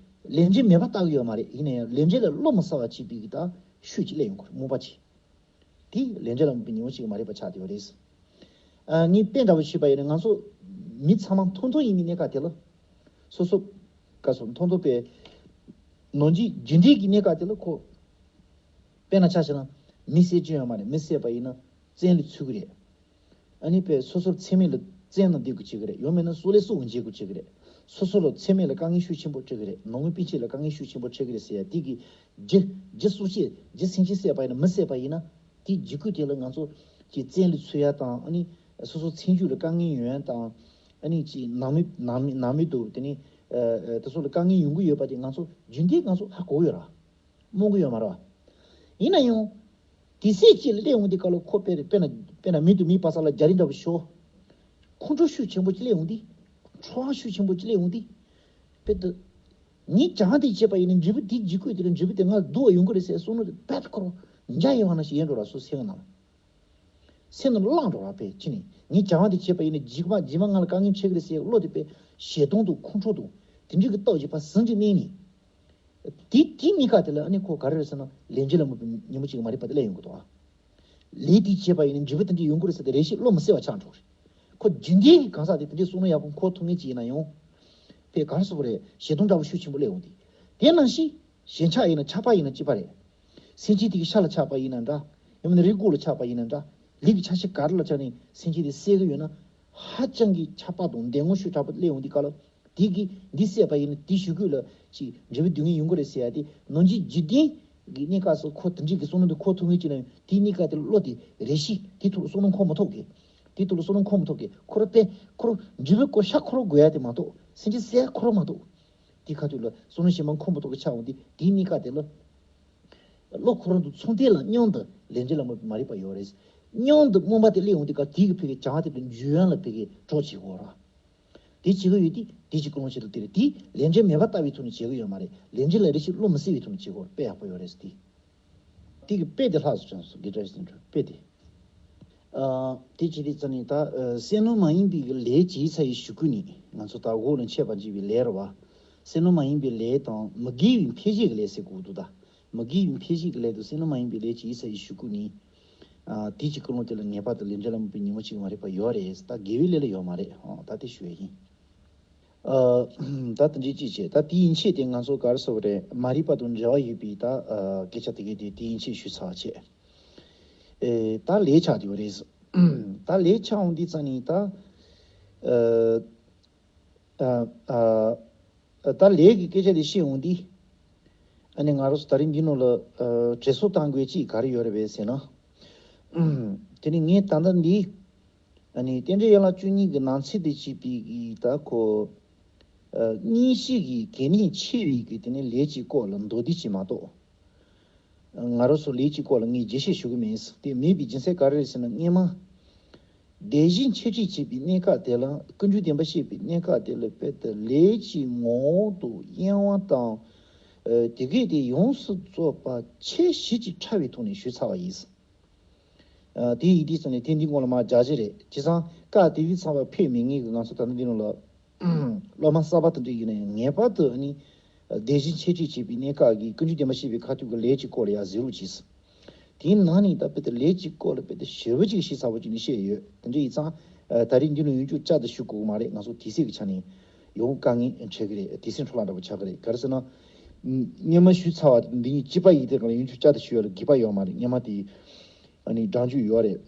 ལས་འབྲས་མེད་པ་ལྟ་གི་ཡོད་མ་རེད། ཡིན་ན་ཡང་ལས་འབྲས་ལ་བློ་མི་གསལ་བ་བྱེད་པའི་གི་ད་ཤུགས་ཅིག་སླེབས་ཡོང་གི་རེད་རྨོངས་པ་ཅིག་དེ་ལས་འབྲས་ལ་དམིགས་པའི་ཉོན་མོངས་གཅིག་གི་མ་རིག་པ་ཆགས་བསྡད་ཡོད་རེད། ཨ། ངས་དཔེ་འདྲ་པོ་ཞུས་པ་ཡིན་ན་ང་ཚོ་མི་ཚང་མ་མཐོ་མཐོ་ཡིན་པའི་གནས་སྐབས་དེ་ལ། སོ་སོ། ག་སོ་མཐོ་མཐོ་པའི། ནང་འཇིག་རྒྱུ་འབྲས་ཀྱི་གནས་སྐབས་དེ་ལ་ཁོ། དཔེར་ན་ཆ་བཞག་ན། མི་བསད་རྒྱུ་ཡོད་མ་རེད། མི་བསད་པ་ཡིན་ན་བཙོན་ལ་ཚུད་ཀྱི་རེད། ཨ་ནི་པས་སོ་སོར་ཚེ་སྨད་ལ་བཙོན་ནང་སྡོད་དགོས་བྱེད་ཀྱི་རེད། ཡང་མིན་ན་སྲོག་ལས་སྲོག་འབྱེད་དགོས་བྱེད་ཀྱི་རེད། སོ་སོ་ལ་ཚེ་སྨད་ལ་དཀའ་ངལ་ཤུགས་ཆེན་པོ་འཕྲད་ཀྱི་རེད། ནང་མི་སྤུན་མཆེད་ལ་དཀའ་ངལ་ཤུགས་ཆེན་པོ་འཕྲད་ཀྱི་རེད་ཟེར་ཡ་དེ་གི་རྒྱུ་རྒྱུ་སྲོག་བཅད་རྒྱུ་སེམས་ཅན་བསད་པ་ཡིན་ན་མི་བསད་པ་ཡིན་ན་དེའི་འཇིགས་སྐུལ་དེ་ལ་ང་ཚོ་གི་བཙོན་ལ་ཚུད་ཡ་དང་ཨ་ནི་སོ་སོ་ཚེ་མཇུག་ལ་དཀའ་ངལ་ཡོང་ཡ་དང་ཨ་ནི་ཅིག་ནང་མི་ནང་མི་ནང་མི་འདུག་དེ་ནི་དེ་ཚོ་ལ་དཀའ་ངལ་ཡོང་གི་ཡོད་པ་དེ་ང་ཚོ་རྒྱུན་ལྡན་ང་ཚོ་ཧ་གོ་ཡོད་ར། རྨོངས་ཀྱི་ཡོད་མ་རེད་བ། ཡིན་ན་ཡང་། དེ་སྲིད་ཅིག་ལ་སླེབས་འོང་དུས་སྐབས་ལ་ཁོ་དཔེ་རེད། དཔེར་ན་དཔེར་ན་མི་དང་མིའི་བར་ས་ལ་རྒྱ་རི་འདྲ་པོ་ཤོར། ཁོང་ཁྲོ་ཤུགས་ཆེན་པོ་ཅིག་སླེབས་འོང་དུས། ཁྲོ་བ་ཤུགས་ཆེན་པོ་ཅིག་སླེབས་འོང་དུས། དཔེ་དུ། ངས་བྱ་བ་འདི་བྱས་པ་ཡིན་ན་འབྲས་བུ་འདི་འཇིགས་སྐུལ་དེ་ལ་འབྲས་བུ་དེ་ང་སྡུག་པ་ཡོང་གི་རེད་ཟེར་བསམ་བློ་དེ་རྦད་དེ་འཁོར་བ་འཇའ་ཡལ་བ་ནང་བཞིན་ཡལ་འགྲོ་ར་སོ་སེམས་ནང་ལ། སེམས་ནང་བླངས་འགྲོ་ར་པས་ཅི་ནས་ངས་བྱ་བ་འདི་བྱས་པ་ཡིན་ན་རྗེས་མ་རྗེས་མ་ང་ལ་དཀའ་ངལ་འཕྲད་ཀྱི་རེད་ཟེར་བློ་དེ་པས་ཞེ་སྡང་དང་ཁོང་ཁྲོ་དང་དེ་འདྲའི་གི་སྟོབས་ཀྱིས་ཕར་ཟིང་ཅིག་མནན་ནས། དེ་དེའི་གནས་སྐབས་དེ་ལ་ཨ་ནི་ཁོ་ག་རེ་རེད་ཟེར་ན་ལས་འབྲས་ལ་དམིགས་པའི་ཉོན་མོངས་གཅིག་གི་མ་རིག་པ་དེ་སླེབས་ཡོང་གི་འདུག་ཨ། ལས་དེ་བྱས་པ་ཡིན་ན་འབྲས་བུ་དེ་འདྲ་ཡོང་གི་རེད་ཟེར་ཏེ་རེ་ཞིག་བློ་མི་གསལ་བ་ཆགས་འགྲོ་གི་རེད། ཁོ་རྒྱུན་ལྡན་གྱི་གང་ཟག་དེ་དེ་འདྲའི་བསམ་བློ་ཡག་པོ་འཁོར་ཐུབ་མཁན་ཅིག་ཡིན་ན་ཡང་། དཔེ་ག་རེ་ཟེར་དགོས་རེད། ཞེ་སྡང་འདྲ་པོ་ཤུགས་ཆེན་པོ་སླེབས་ཡོང་དུས། དེ་ནང་བཞིན་ཞེན་ཆགས་ཡིན་ན་ཆགས་པ་ཡིན་ན་གཅིག་པ་རེད། སེམས་ཅན་དེ་གི་ཤ་ལ་ཆགས་པ་ཡིན་ན་འདྲ། ཡང་མིན་ན་རིགས་དགུ་ལ་ཆགས་པ་ཡིན་ན་འདྲ། ལུས་ཀྱི་ཆ་ཤས་ག་རེ་ལ་ཆགས་ནས་སེམས་ཅན་དེ་བསད་གི་ཡོད་ན། ཧ་ཅང་གི་ཆགས་པ་དང་འདོད་ངོ་ཤུགས་དྲག་པོ་སླེབས་ཡོང་དུས་སྐབས་ལ། དེ་གིས་འདི་བསད་པ་ཡིན་ན་དེའི་གཞུག་གུ་ལ་ཅིག་འབྲས་བུ་སྡུག་བསྔལ་ཡོང་གི་རེད་ཟེར་ཡ་དེ་ནང་བཞིན་འཇིག་རྟེན་གྱི་གནས་སྐབས་སུ་ཁོ་དེ་འདྲའི་གི་བསམ་བློ་འདི་འཁོར་ཐུབ་མཁན་ཅིག་ལ་ཡང་དེའི་གནས་སྐབས་དེ་ལ་བློ་དེ་རེ་ཞིག་དེའི་ཐོག་ལ་བསམ་བློ་འཁོར་མ་ཐུབ་གི། དེའི་ཐོག་ལ་བསམ་བློ་འཁོར་མ་ཐུབ་གི་ཁོ་རང་དཔེ་ཁོ་རང་འབྲས་བུ་ཁོ་ཤ་ཁོ་རང་དགོས་ཡ་དེ་མ་གཏོགས་སེམས་ཅན་བསད་ཡ་ཁོ་རང་མ་གཏོགས། དེ་ཁ་ཐུག་ལ་བསམ་བློ་གཞན་པ་འཁོར་མ་ཐུབ་གི་ཆགས་འོང་དུས་དེའི་གནས་སྐབས་དེ་ལ། བློ་ཁོ་རང་དང་མཚུངས་ལྡན་ལ་མཉམ་དུ་ལས་འབྲས་ལ་དམིགས་པའི་མ་རིག་པ་ཡོད་རེད། མཉམ་དུ་རྨོངས་པ་དེ་སླེབས་འོང་དུས་སྐབས་དེ་གི་ཕ་གི་བྱ་བ་དེ་དང་འཇུག་ཡང་ལ་ཕ་གི་གྲོགས་བྱེད་དགོས་ར། དེ་བྱེད་ཀྱི་ཡོད་དུས་དེ་གཅིག་ཀུན་སློང་བྱེད་ཐུབ་དེ་རེད། དེ་ལས་འབྲས་མེད་པ་ལྟ་བུའི་ཐོག་ནས་བྱེད་ཀྱི་ཡོད་མ་རེད། ལས་འབྲས་ལ་རེ་ཞིག་བློ་མི་གསལ་བའི་ཐོག་ནས་བྱེད་དགོས་ར། དཔེ་ཡག་པོ་ཡོད་རེད་ཟེར་དེ། དེ་གི་དཔེ་དེ་ལྷག་སུ་བྱུང་སོང་། དགེ་བཀྲ་ཤིས་དོན་གྲུབ་དཔེ་དེ། ཨ། དེ་བྱེད་དུས་ཙ་ནི་ད་ཨ་སེམས་བློ་མ་ཡིན་པའི་གི་ལས་བྱས་ཚར་ཡི་གཞུག་གུ་ནི་ང་ཚོ་ད་འོག་ལ་འཆད་པར་བགྱི་བའི་ལས་རེད་བ། སེམས་བློ་མ་ཡིན་པའི་ལས་དང་མི་དགེ་བའི་འཕེལ་བྱེད་ཀྱི་ལས་ཟེར་དགོས་འདུག་ད་མི་དགེ་བའི་འཕེལ་བྱེད་ཀྱི་ལས་དང་སེམས་བློ་མ་ཡིན་པའི་ལས་བྱས་ཚར་ཡི་གཞུག་གུ་ནི། ཨ། དེ་གཅིག་ཀུན་སློང་དེ་ལ་ངེས་པར་དུ་ལས་འབྲས་ལ་དམིགས་པའི་ཉོན་མོངས་གཅིག་མ་རིག་པ་ཡོད་རེད། ད་དགེ་བའི་ལས་ལ་ཡོད་མ་རེད། ཨ། ད་དེ་ཞུ་ཡ་ཡིན། ཨ། ད་དེ་འདྲའི་ཅིག་བྱས། ད་དེ་ཡན་ཆད་དེ་ང་ཚོ་ག་རེ་ཟེར་བ་རེད། མ་རིག་པ་དང་འབྲེལ་བ་ཡོད་པའི་ད་ཨ་སྐད་ཆ་དེ་གའི་དེ་དེ་ཡན་ཆད་ཞུས་ཚར་བ་བྱས། ཨེ། ད་ལས་ཆགས་བསྡད་པ་རེད། ད་ལས་ཆགས་འོང་དུས་ཙ་ནི་ད་ཨ་ཨ་ཨ་ད་ལས་ཀྱི་སྐད་ཆ་དེ་བཤད་འོང་དུས། ཨ་ནི་ང་རང་ཚོ་ད་རིང་འདི་ནང་ལ་ཨ་དྲན་གསོ་བཏང་དགོས་ཅིག་ག་རེ་ཡོད་རེད་པས་ཟེར་ན། དེ་ནི་ངས་ད་ལྟ་འདི། ཨ་ནི་རྟེན་འབྲེལ་ཡན་ལག་བཅུ་གཉིས་ཀྱི་ནང་ཚན་དུ་བྱས་པའི་གི་ད་ཁོ། ཨ། གཉེན་བཤེས་ཀྱི་གལ་གནད་ཆེ་བའི་གི་དེ་ནི་ལས་ཀྱི་སྐོར་ལ་མདོར་བསྡུས་ཅིག་མ་གཏོགས། ང་རང་ཚོ་ལས་ཀྱི་སྐོར་ལ་ངས་རྒྱས་བཤད་ཞུ་གི་མིན། དེ་མེད་པའི་རྒྱུ་མཚན་ག་རེ་རེད་ཟེར་ན། སྔོན་མ་དེ་བཞིན་འཆད་ཁྲིད་བྱེད་པའི་གནས་སྐབས་དེ་ལ། ཀུན་འབྱུང་བདེན་པ་བཤད་པའི་གནས་སྐབས་དེ་ལ། དཔེ་དེ་ལས་ཀྱི་ངོ་བོ་དང་དབྱེ་བ་དང་། ཨ། དེ་གས་དེ་ཡོངས་སུ་རྫོགས་པ་ཁྱད་གཞི་གཅིག་ཕྲ་བའི་ཐོག་ནས་ཞུས་ཚར་བ་ཡིན། ཨ། དེ་ཡིན་དུས་ཙང་ནས་དེ་འདི་སྔོན་ལ་མར་རྒྱག་རྒྱུ་རེད། བྱས་ཙང་སྐབས་དེ་དུས་ཚང་བ་ཕེབས་མེད་མཁན་གྱི་ང་ཚོ་ད་ལྟ་འདི་ནང་ལ་སློབ་མ་གསར་པ་དེ་འདྲ་ཡིན་ན་ཡང་ངེས་པར་དུ་ཨ་ནི་དེ་བཞིན་འཆད་ཁྲིད་བྱེད་པའི་གནས་སྐབས་ཀྱི་ཀུན་འབྱུང་བདེན་པ་བཤད་པའི་ཁ་ཐུག་གི་ལས་ཀྱི་སྐོར་ལ་ཡང་གཟིགས་རོགས་གྱིས། དེའི་ནང་ནས་ད་དཔེ་དེ་ལས་ཀྱི་སྐོར་ལ་དཔེ་དེ་ཞེ་པོ་ཅིག་ཤེས་ཚར་བ་ཅིག་ནས་བཤད་ཡོད། དེ་འདྲ་ཡིན་ཙང་། ཨ། ད་རེས་འདི་ནས་ཡོངས་རྫོགས་བསྐྱར་དུ་ཞུ་དགོས་ཀྱི་མ་རེད། ང་ཚོ་དུས་ཚོད་ཀྱི་ཆ་ནས་ཡོང་དཀའ་ངལ་འཕྲད་ཀྱི་རེད། དུས་ཚོད་འཕྲོ་བརླག་འདྲ་པོ་ཆགས་ཀྱི་རེད། ག་རེ་ཟེར་ན། སྔོན་མ་ཞུས་ཚར་བ་འདི་གཉིས་གཅིག་པ་ཡིན་དུས་གང་ལ་ཡོངས་རྫོགས་བསྐྱར་དུ་ཞུ་ཡ་ལ་དགོས་པ་ཡོད་མ་རེད། སྔོན་མ་དེ་ཨ་ནི་སྦྲང་རྒྱུ་ཡོད་རེད།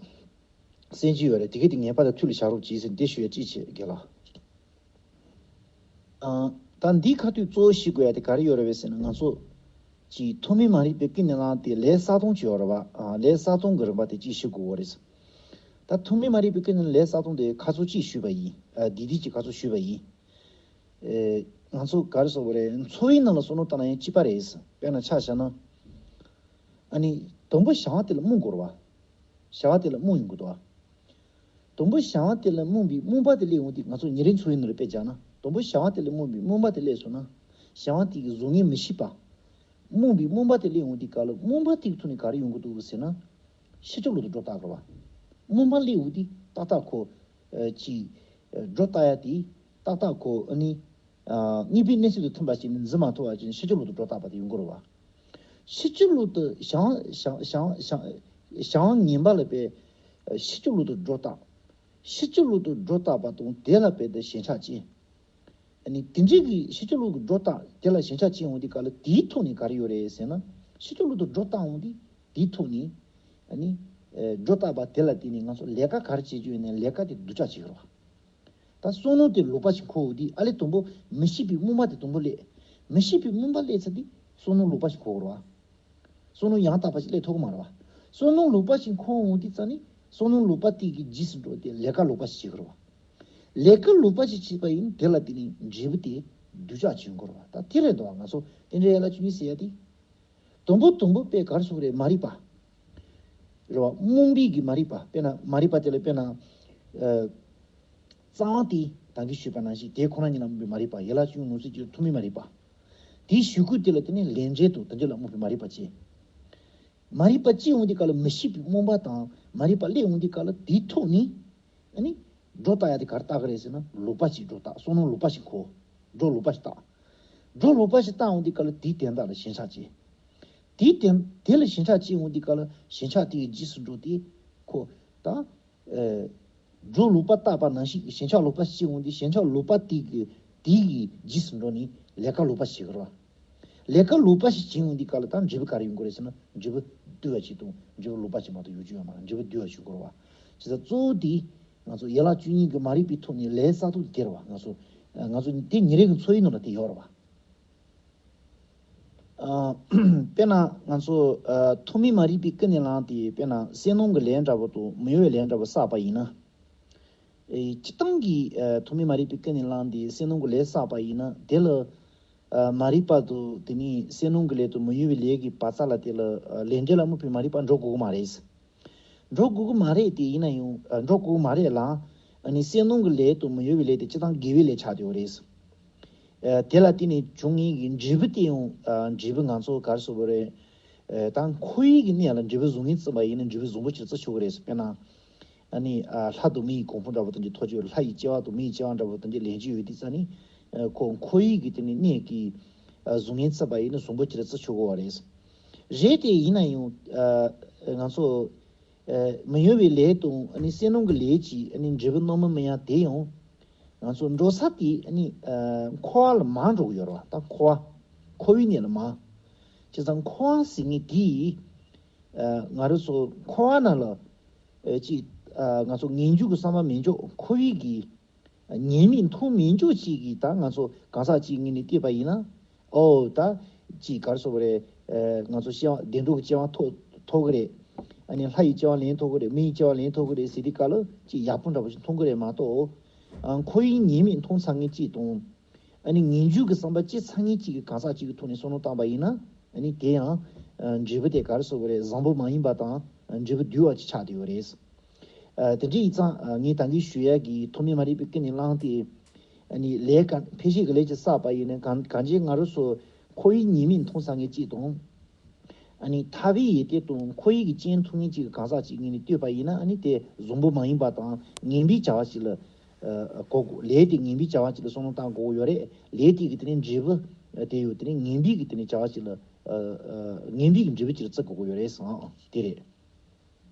གསན་རྒྱུ་ཡོད་རེད། དེ་གས་དེ་ངེས་པར་དུ་ཐུགས་ལ་བཞག་རོགས་གྱིས་ཟེར་འདི་ཞུ་ཡ་གཅིག་བྱས། རྒན་ལགས། ཨ། ད་འདིའི་ཁ་ཐུག་གཙོ་བོ་ཤེས་དགོས་ཡ་དེ་ག་རེ་ཡོད་རེད་པས་ཟེར་ན། ང་ཚོ་གཅིག་ཐོགས་མེད་མ་རིག་པའི་ཀུན་ནས་བསླངས་ཏེ་ལས་གསལ་སྟོང་གཅིག་ཡོད་རེད་པ། ཨ། ལས་གསལ་སྟོང་གི་རིམ་པ་དེ་གཅིག་ཤེས་དགོས་པ་རེད། ད་ཐོགས་མེད་མ་རིག་པའི་ཀུན་ནས་ལས་གསལ་སྟོང་དེ་ཁ་ཚོ་གཅིག་ཞུས་པ་ཡིན། ཨ། འདི་འདི་གཅིག་ཁ་ཚོ་ཞུས་པ་ཡིན། ཨེ། ང་ཚོ་ག་རེ་ཟེར་དགོས་རེད། འཚོ་བའི་ནང་ལ་བསམ་བློ་བཏང་ན་ཡང་གཅིག་པ་རེད། དཔེར་ན་ཆ་བཞག་ན། ཨ་ནི་དང་པོ་བྱ་བ་དེ་ལ་རྨོངས་དགོས་རེད་པ། བྱ་བ་དེ་ལ་རྨོངས་ཡོང་གི་འདུག་པ། དང་པོ་བྱ་བ་དེ་ལ་རྨོངས་པའི་རྨོངས་པ་དེ་སླེབས་ཡོང་དུས། ང་ཚོ་ཉིན་རེའི་འཚོ་བའི་ནང་ལ་དཔེ་བཞག་ན། དང་པོ་བྱ་བ་དེ་ལ་རྨོངས་པའི་རྨོངས་པ་དེ་སླེབས་སོང་ན། བྱ་བ་དེ་གི་བཟོ་ངན་མི་ཤེས་པ། རྨོངས་པའི་རྨོངས་པ་དེ་སླེབས་ཡོང་དུས་སྐབས་ལ་རྨོངས་པ་དེ་གི་ཐོག་ནས་ག་རེ་ཡོང་གི་འདུག་ཟེར་ན། ཤེས་བྱ་ལུགས་དང་སྒྲོ་བཏགས་དགོས་རེད་པ། རྨོངས་པ་སླེབས་ཡོང་དུས་ཏག་ཏག་ཁོ། ཨ། ཅིག་ཨ། སྒྲོ་བཏགས་ཡ་དེ་ཏག་ཏག་ཁོ་ཨ་ནི། ཨ། དངོས་པོའི་གནས་ཚུལ་དང་མཐུན་པ་ཞིག་ནི་འཛིན་མ་ཐུབ་པ་ཅིག་ཤེས་བྱ་ལུགས་དང་སྒྲོ་བཏགས་པ་དེ་ཡོང་གི་རེད་པ། ཤེས་བྱ་ལུགས་དང་བྱ་བྱ་བྱ་བྱ་བྱ་བ་ངན་པ་ལ་དཔེ། ཤེས་བྱ་ལུགས་དང་སྒྲོ་བཏགས། ཤེས་བྱ་ལུགས་དང་སྒྲོ་བཏགས་པ་དང་དེ་ལ་དཔེ་དེ་ཞེན་ཆགས་སྐྱེ། ཨ་ནི་དེ་འདྲའི་གི་ཤེས་བྱ་ལུགས་ཀྱི་སྒྲོ་བཏགས་དེ་ལ་ཞེན་ཆགས་སྐྱེ་ཡོང་དུས་སྐབས་ལ་དེའི་ཐོག་ནས་ག་རེ་ཡོད་རེད་ཟེར་ན། ཤེས་བྱ་ལུགས་དང་སྒྲོ་བཏགས་ཡོང་དུས་དེའི་ཐོག་ནས། ཨ་ནི། ཨེ། སྒྲོ་བཏགས་པ་དེ་ལ་བརྟེན་ནས་ང་ཚོ་ལས་ཀ་ག་རེ་བྱེད་རྒྱུ་ཡིན་ནའི་ལས་ཀ་དེ་སྡུག་ཅག་བྱེད་ཀྱི་རེད་པ། ད་བསམ་བློ་དེ་ལོག་པ་ཞིག་འཁོར་ཡོང་དུས། ཨ་ལས་དང་པོ་མི་ཤེས་པའི་རྨོངས་པ་དེ་དང་པོ་སླེབས། མི་ཤེས་པའི་རྨོངས་པ་སླེབས་ཚར་དུས་བསམ་བློ་ལོག་པ་ཞིག་འཁོར་གྱི་རེད་པ། བསམ་བློ་ཡང་དག་པ་ཞིག་སླེབས་ཐུབ་ཀྱི་མ་རེད་པ། བསམ་བློ་ལོག་པ་ཞིག་འཁོར་ཡོང་དུས་ཙང་ནི་བསམ་བློ་ལོག་པ་དེ་གི་རྗེས་སུ་འགྲོ་སྟེ་ལས་ཀ་ལོག་པ་ཞིག་བྱེད་ཀྱི་རེད་པ། ལས་ཀ་ལོག་པ་ཞིག་བྱས་པ་ཡིན་དེ་ལ་བརྟེན་ནས་འབྲས་བུ་དེ་སྡུག་ཅག་བྱུང་གི་རེད་པ། ད་དེ་རེད་འདུག་པ། ང་ཚོ་རྟེན་འབྲེལ་ཡན་ལག་བཅུ་གཉིས་ཟེར་ཡ་དེ། དང་པོ་དང་པོ་དཔེ་ག་རེ་ཟེར་དགོས་རེད། མ་རིག་པ། རེད་པ། རྨོངས་པའི་གི་མ་རིག་པ། དཔེར་ན་མ་རིག་པ་དེ་ལ་དཔེར་ན། ཨ། རྩ་བ་དེ་ད་གིན་ཞུས་པ་ནང་བཞིན་དེ་ཁོ་ན་ཉིད་ལ་རྨོངས་པའི་མ་རིག་པ། ཡན་ལག་བཅུ་གཉིས་ངོ་སྤྲོད་ཀྱི་ཐོག་མའི་མ་རིག་པ། དེའི་གཞུག་གུ་དེ་ལ་དེ་ནས་ལས་འབྲས་དང་དེ་འདྲ་ལ་རྨོངས་པའི་མ་རིག་པ་སྐྱེ། མ་རིག་པ་སྐྱེ་ཡོང་དུས་སྐབས་ལ་མི་ཤེས་པའི་རྨོངས་པ་དང་མ་རིག་པ་སླེབས་ཡོང་དུས་སྐབས་ལ་དེའི་ཐོག་ནས། ཨ་ནི། སྒྲོ་བཏགས་ཡ་དེ་ག་རེ་བཏགས་ཀྱི་རེད་ཟེར་ན། ལོག་པ་ཞིག་སྒྲོ་བཏགས། བསམ་བློ་ལོག་པ་ཞིག་འཁོར། སྒྲོ་ལོག་པ་ཞིག་བཏགས། སྒྲོ་ལོག་པ་ཞིག་བཏགས་ཡོང་དུས་སྐབས་ལ་དེའི་དོན་དག་ལ་ཞེན་ཆགས་སྐྱེ། དེའི་དོན་དེ་ལ་ཞེན་ཆགས་སྐྱེ་ཡོང་དུས་སྐབས་ལ་ཞེན་ཆགས་དེ་ཡི་རྗེས་སུ་འགྲོ་སྟེ། ཁོ། ད། ཨེ། སྒྲོ་ལོག་པ་བཏགས་པ་ནང་བཞིན་གྱི་ཞེན་ཆགས་ལོག་པ་སྐྱེ་ཡོང་དུས། ཞེན་ཆགས་ལོག་པ་དེ་གི་དེ་ཡི་རྗེས་སུ་འགྲོ་ནས་ལས་ཀ་ལོག་པ་ཞིག་བྱེད་ཀྱི་རེད་པ། ལས་ཀ་ལོག་པ་ཞིག་བྱེད་ཡོང་དུས་སྐབས་ལ་ད་འབྲས་བུ་ག་རེ་ཡོང་གི་རེད་ཟེར་ན། འབྲས་བུ་བསྡུ་བ་ཞིག་དང་འབྲས་བུ་ལོག་པ་ཞིག་མ་གཏོགས་ཡོང་རྒྱུ་ཡོད་མ་རེད། འབྲས་བུ་བསྡུ་བ་ཞིག་འགོར་བ། བྱས་ཙང་གཙོ་བོ་དེ་ང་ཚོ་ཡན་ལག་བཅུ་གཉིས་ཀྱི་མ་རིག་པའི་ཐོག་ནས་ལས་གསར་གཏོད་དེ་རེད་པ། ང་ཚོ་ང་ཚོ་དེ་ཉིན་རེ་གི་འཚོ་བའི་ནང་ལ་དེ་ཡོད་རེད་པ། ཨ། དཔེར་ན་ང་ཚོ། ཨ། ཐོག་མའི་མ་རིག་པའི་ཀུན་ནས་བསླངས་ཏེ། དཔེར་ན་བསོད་ནམས་ཀྱི་ལས་འདྲ་པོ་དང་མི་གཡོ་བའི་ལས་འདྲ་པོ་བསགས་པ་ཡིན་ན། ཨེ། སྤྱིར་བཏང་གི། ཨ། ཐོག་མའི་མ་རིག་པའི་ཀུན་ནས་བསླངས་ཏེ་བསོད་ནམས་ཀྱི་ལས་བསགས་པ་ཡིན་ན། དེ་ལ། ཨ། མ་རིག་པ་དང་དེ་ནས་བསོད་ནམས་ཀྱི་ལས་དང་མི་གཡོ་བའི་ལས་ཀྱི་བར་མཚམས་ལ། དེ་ལ། ཨ། ལས་འབྲས་ལ་རྨོངས་པའི་མ་རིག་པ་འགྲོ་དགོས་ཀྱི་མ་རེད། འགྲོ་དགོས་ཀྱི་མ་རེད། དེ་ཡིན་ན་ཡང་། ཨ། འགྲོ་དགོས་ཀྱི་མ་རེད་ལ། ཨ་ནི་བསོད་ནམས་ཀྱི་ལས་དང་མི་གཡོ་བའི་ལས་དེ་སྤྱིར་བཏང་དགེ་བའི་ལས་ཆགས་བསྡད་ཡོད་རེད། ཨ། དེ་ལ་བརྟེན་ནས་བྱུང་མཁན་གྱི་འབྲས་བུ་དེ་ཡང་། ཨ། འབྲས་བུ་ང་ཚོ་ག་རེ་ཟེར་དགོས་རེད། ཨ། ད་འཁོར་བའི་གི་གནས་ལ་འབྲས་བུ་བཟང་ངན་བརྩིས་པ་ཡིན་ན་འབྲས་བུ་བཟང་པོ་ཅིག་བརྩི་ཆོག་གི་རེད། དཔེར་ན། ཨ་ནི། ཨ། ལྷ་དང་མི་ཡི་གོ་འཕང་འདྲ་པོ་དེ་འདྲ་ཐོབ་ཆོག་ལྷ་ཡི་སྐྱེ་བ་དང་མི་ཡི་སྐྱེ་བ་འདྲ་པོ་དེ་འདྲ་ལེན་རྒྱུ་ཡོད་དུས་ཙང་ནི། ཨ། ཁོ་འཁོར་བའི་གི་དེ་ནི་གནས་ཀྱི། ཨ། བཟང་ངན་བརྩིས་པ་ཡིན་ན་བཟང་པོ་ཅིག་ལ་བརྩི་ཆོག་གི་རེད། རེད་དེ་ཡིན་ན་ཡང་། ཨ། ང་ཚོ། ཨ། མི་གཡོ་བའི་ལས་དང་ཨ་ནི་བསོད་ནམས་ཀྱི་ལས་ཀྱི་ཨ་ནི་འབྲས་བུ་རྣམ་སྨིན་མིན་ཡང་དེ་ཡང་། ང་ཚོ་འགྲོ་ས་དེ་ཨ་ནི། ཨ། འཁོར་བ་ལ་མར་འགྲོ་གི་ཡོད་རེད་པ། ད་འཁོར་བ། འཁོར་བའི་གནས་ལ་མར། བྱས་ཙང་འཁོར་བ་ཟེར་མཁན་དེ། ཨ། ང་རང་ཚོ་འཁོར་བ་ནང་ལ། ཨ། ཅིག་ཨ། ང་ཚོ་ངེས་འབྱུང་གི་བསམ་པ་མེད་འཇོག་འཁོར་བའི་གི་ཉེས་དམིགས་མཐོང་མེད་འཇོག་ཅིག་གིས། ད་ང་ཚོ་གང་ཟག་ཅིག་ངོས་ནས་བལྟས་པ་ཡིན་ན། ཨོ། ད་ཅིག་ག་རེ་ཟེར་དགོས་རེད། ཨ། ང་ཚོ་སྐྱེ་བ་བདེ་འགྲོ་གི་སྐྱེ་བ་ཐོབ་ཐོབ་གི་རེད། ཨ་ནི་ལྷ་ཡི་སྐྱེ་བ་ལེན་ཐུབ་གི་རེད། མི་ཡི་སྐྱེ་བ་ལེན་ཐུབ་གི་རེད་ཟེར་དུས་སྐབས་ལ་ཅིག་ཡག་པོ་འདྲ་པོ་ཞིག་མཐོང་གི་རེད་མ་གཏོགས། ཨ། འཁོར་བའི་ཉེས་དམིགས་མཐོང་ཚར་མཁན་ཅིག་དང་། ཨ་ནི་ངེས་འབྱུང་གི་བསམ་པ་སྐྱེས་ཚར་མཁན་ཅིག་གིས་གང་ཟག་ཅིག་གི་ཐོག་ནས་བསམ་བློ་བཏང་པ་ཡིན་ན། ཨ་ནི་དེ་ཡང་འབྲས་བུ་དེ་ག་རེ་ཟེར་དགོས་རེད། བཟང་པོ་མ་ཡིན་པ་དང་འབྲས་བུ་བསྡུ་བ་ཅིག་ཆགས་བསྡད་ཡོད་རེད། དེ་འདྲ་ཡིན་ཙང་ངས་ད་གིན་ཞུ་ཡ་གི་ཐོག་མའི་མ་རིག་པའི་ཀུན་ནས་བསླངས་ཏེ། ཨ་ནི་ལས་ག་འཕེན་བྱེད་ཀྱི་ལས་ཅིག་བསགས་པ་ཡིན་ན་གང་གང་ཅི་ང་རང་ཚོ་ཁོར་ཡུག་ཉེས་དམིགས་མཐོང་ས་ངེས་གཅིག་དང་། ཨ་ནི་ཐར་པའི་ཡོན་ཏན་དང་ཁོར་ཡུག་གི་རྐྱེན་མཐོང་ངེས་གཅིག་གི་གང་ཟག་ཅིག་ངོས་ནས་ལྟོས་པ་ཡིན་ན། ཨ་ནི་དེ་བཟང་པོ་མ་ཡིན་པ་དང་ངན་པའི་བྱ་བ་ཞིག་ལ་གོ་དགོས། ལས་དེ་ངན་པའི་བྱ་བ་ཅིག་ལ་བསམ་བློ་བཏང་དགོས་ཀྱི་ཡོད་རེད། ལས་དེ་གི་དེ་ནས་འབྲས་བུ་དེ་ཡོད། དེ་ནས་ངན་པའི་གི་དེ་ནས་བྱ་བ་ཅིག་ལ་ངན་པའི་གི་འབྲས་བུ་ཅིག་ལ་བརྩི་དགོས་ཀྱི་ཡོད་རེད་ཟེར། དེ་རེད།